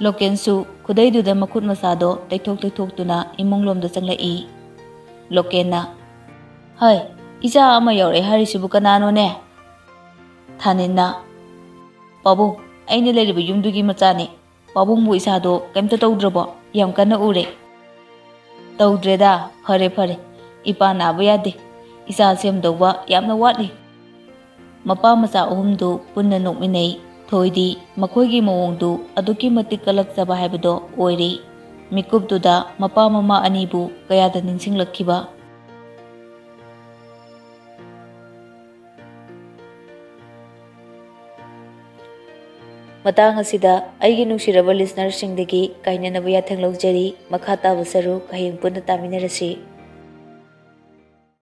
ꯂꯣꯀꯦꯟꯁꯨ ꯈꯨꯗꯩꯗꯨꯗ ꯃꯈꯨꯠ ꯃꯁꯥꯗꯣ ꯇꯩꯊꯣꯛ ꯇꯩꯊꯣꯛꯇꯨꯅ ꯏꯃꯨꯡꯂꯣꯝꯗ ꯆꯪꯂꯛꯏ꯫ ꯂꯣꯀꯦꯟꯅ, "ꯍꯩ, ꯏꯆꯥ ꯑꯃ ꯌꯥꯎꯔꯛꯑꯦ ꯍꯥꯏꯔꯤꯁꯤꯕꯨ ꯀꯅꯥꯅꯣꯅꯦ?" ꯊꯥꯅꯤꯟꯅ, "ꯄꯥꯕꯨꯡ, ꯑꯩꯅ ꯂꯩꯔꯤꯕ ꯌꯨꯝꯗꯨꯒꯤ ꯃꯆꯥꯅꯤ꯫ ꯄꯥꯕꯨꯡꯕꯨ ꯏꯁꯥꯗꯣ ꯀꯩꯝꯇ ꯇꯧꯗ꯭ꯔꯕꯣ? ꯌꯥꯝ ꯀꯟꯅ ꯎꯔꯦ꯫" "ꯇꯧꯗ꯭ꯔꯦꯗ, ꯐꯔꯦ ꯐꯔꯦ꯫ ꯏꯄꯥ ꯅꯥꯕ ꯌꯥꯗꯦ꯫ ꯏꯆꯥ ꯁꯦꯝꯗꯧꯕ ꯌꯥꯝꯅ ꯋꯥꯠꯂꯤ꯫" ꯃꯄꯥ ꯃꯆꯥ ꯑꯍꯨꯝꯗꯨ ꯄꯨꯟꯅ ꯅꯣꯛꯃꯤꯟꯅꯩ꯫ ꯊꯣꯏꯗꯤ ꯃꯈꯣꯏꯒꯤ ꯃꯑꯣꯡꯗꯨ ꯑꯗꯨꯛꯀꯤ ꯃꯇꯤꯛ ꯀꯜꯂꯛꯆꯕ ꯍꯥꯏꯕꯗꯣ ꯑꯣꯏꯔꯤ꯫ ꯃꯤꯀꯨꯞꯇꯨꯗ ꯃꯄꯥ ꯃꯃꯥ ꯑꯅꯤꯕꯨ ꯀꯌꯥꯗ ꯅꯤꯡꯁꯤꯡꯂꯛꯈꯤꯕ꯫ ꯃꯇꯥꯡ ꯑꯁꯤꯗ ꯑꯩꯒꯤ ꯅꯨꯡꯁꯤꯔꯕ ꯂꯤꯁꯅꯔꯁꯤꯡꯗꯒꯤ ꯀꯥꯏꯅꯅꯕ ꯌꯥꯊꯪ ꯂꯧꯖꯔꯤ꯫ ꯃꯈꯥ ꯇꯥꯕ ꯁꯔꯨꯛ ꯍꯌꯦꯡ ꯄꯨꯟꯅ ꯇꯥꯃꯤꯟꯅꯔꯁꯤ꯫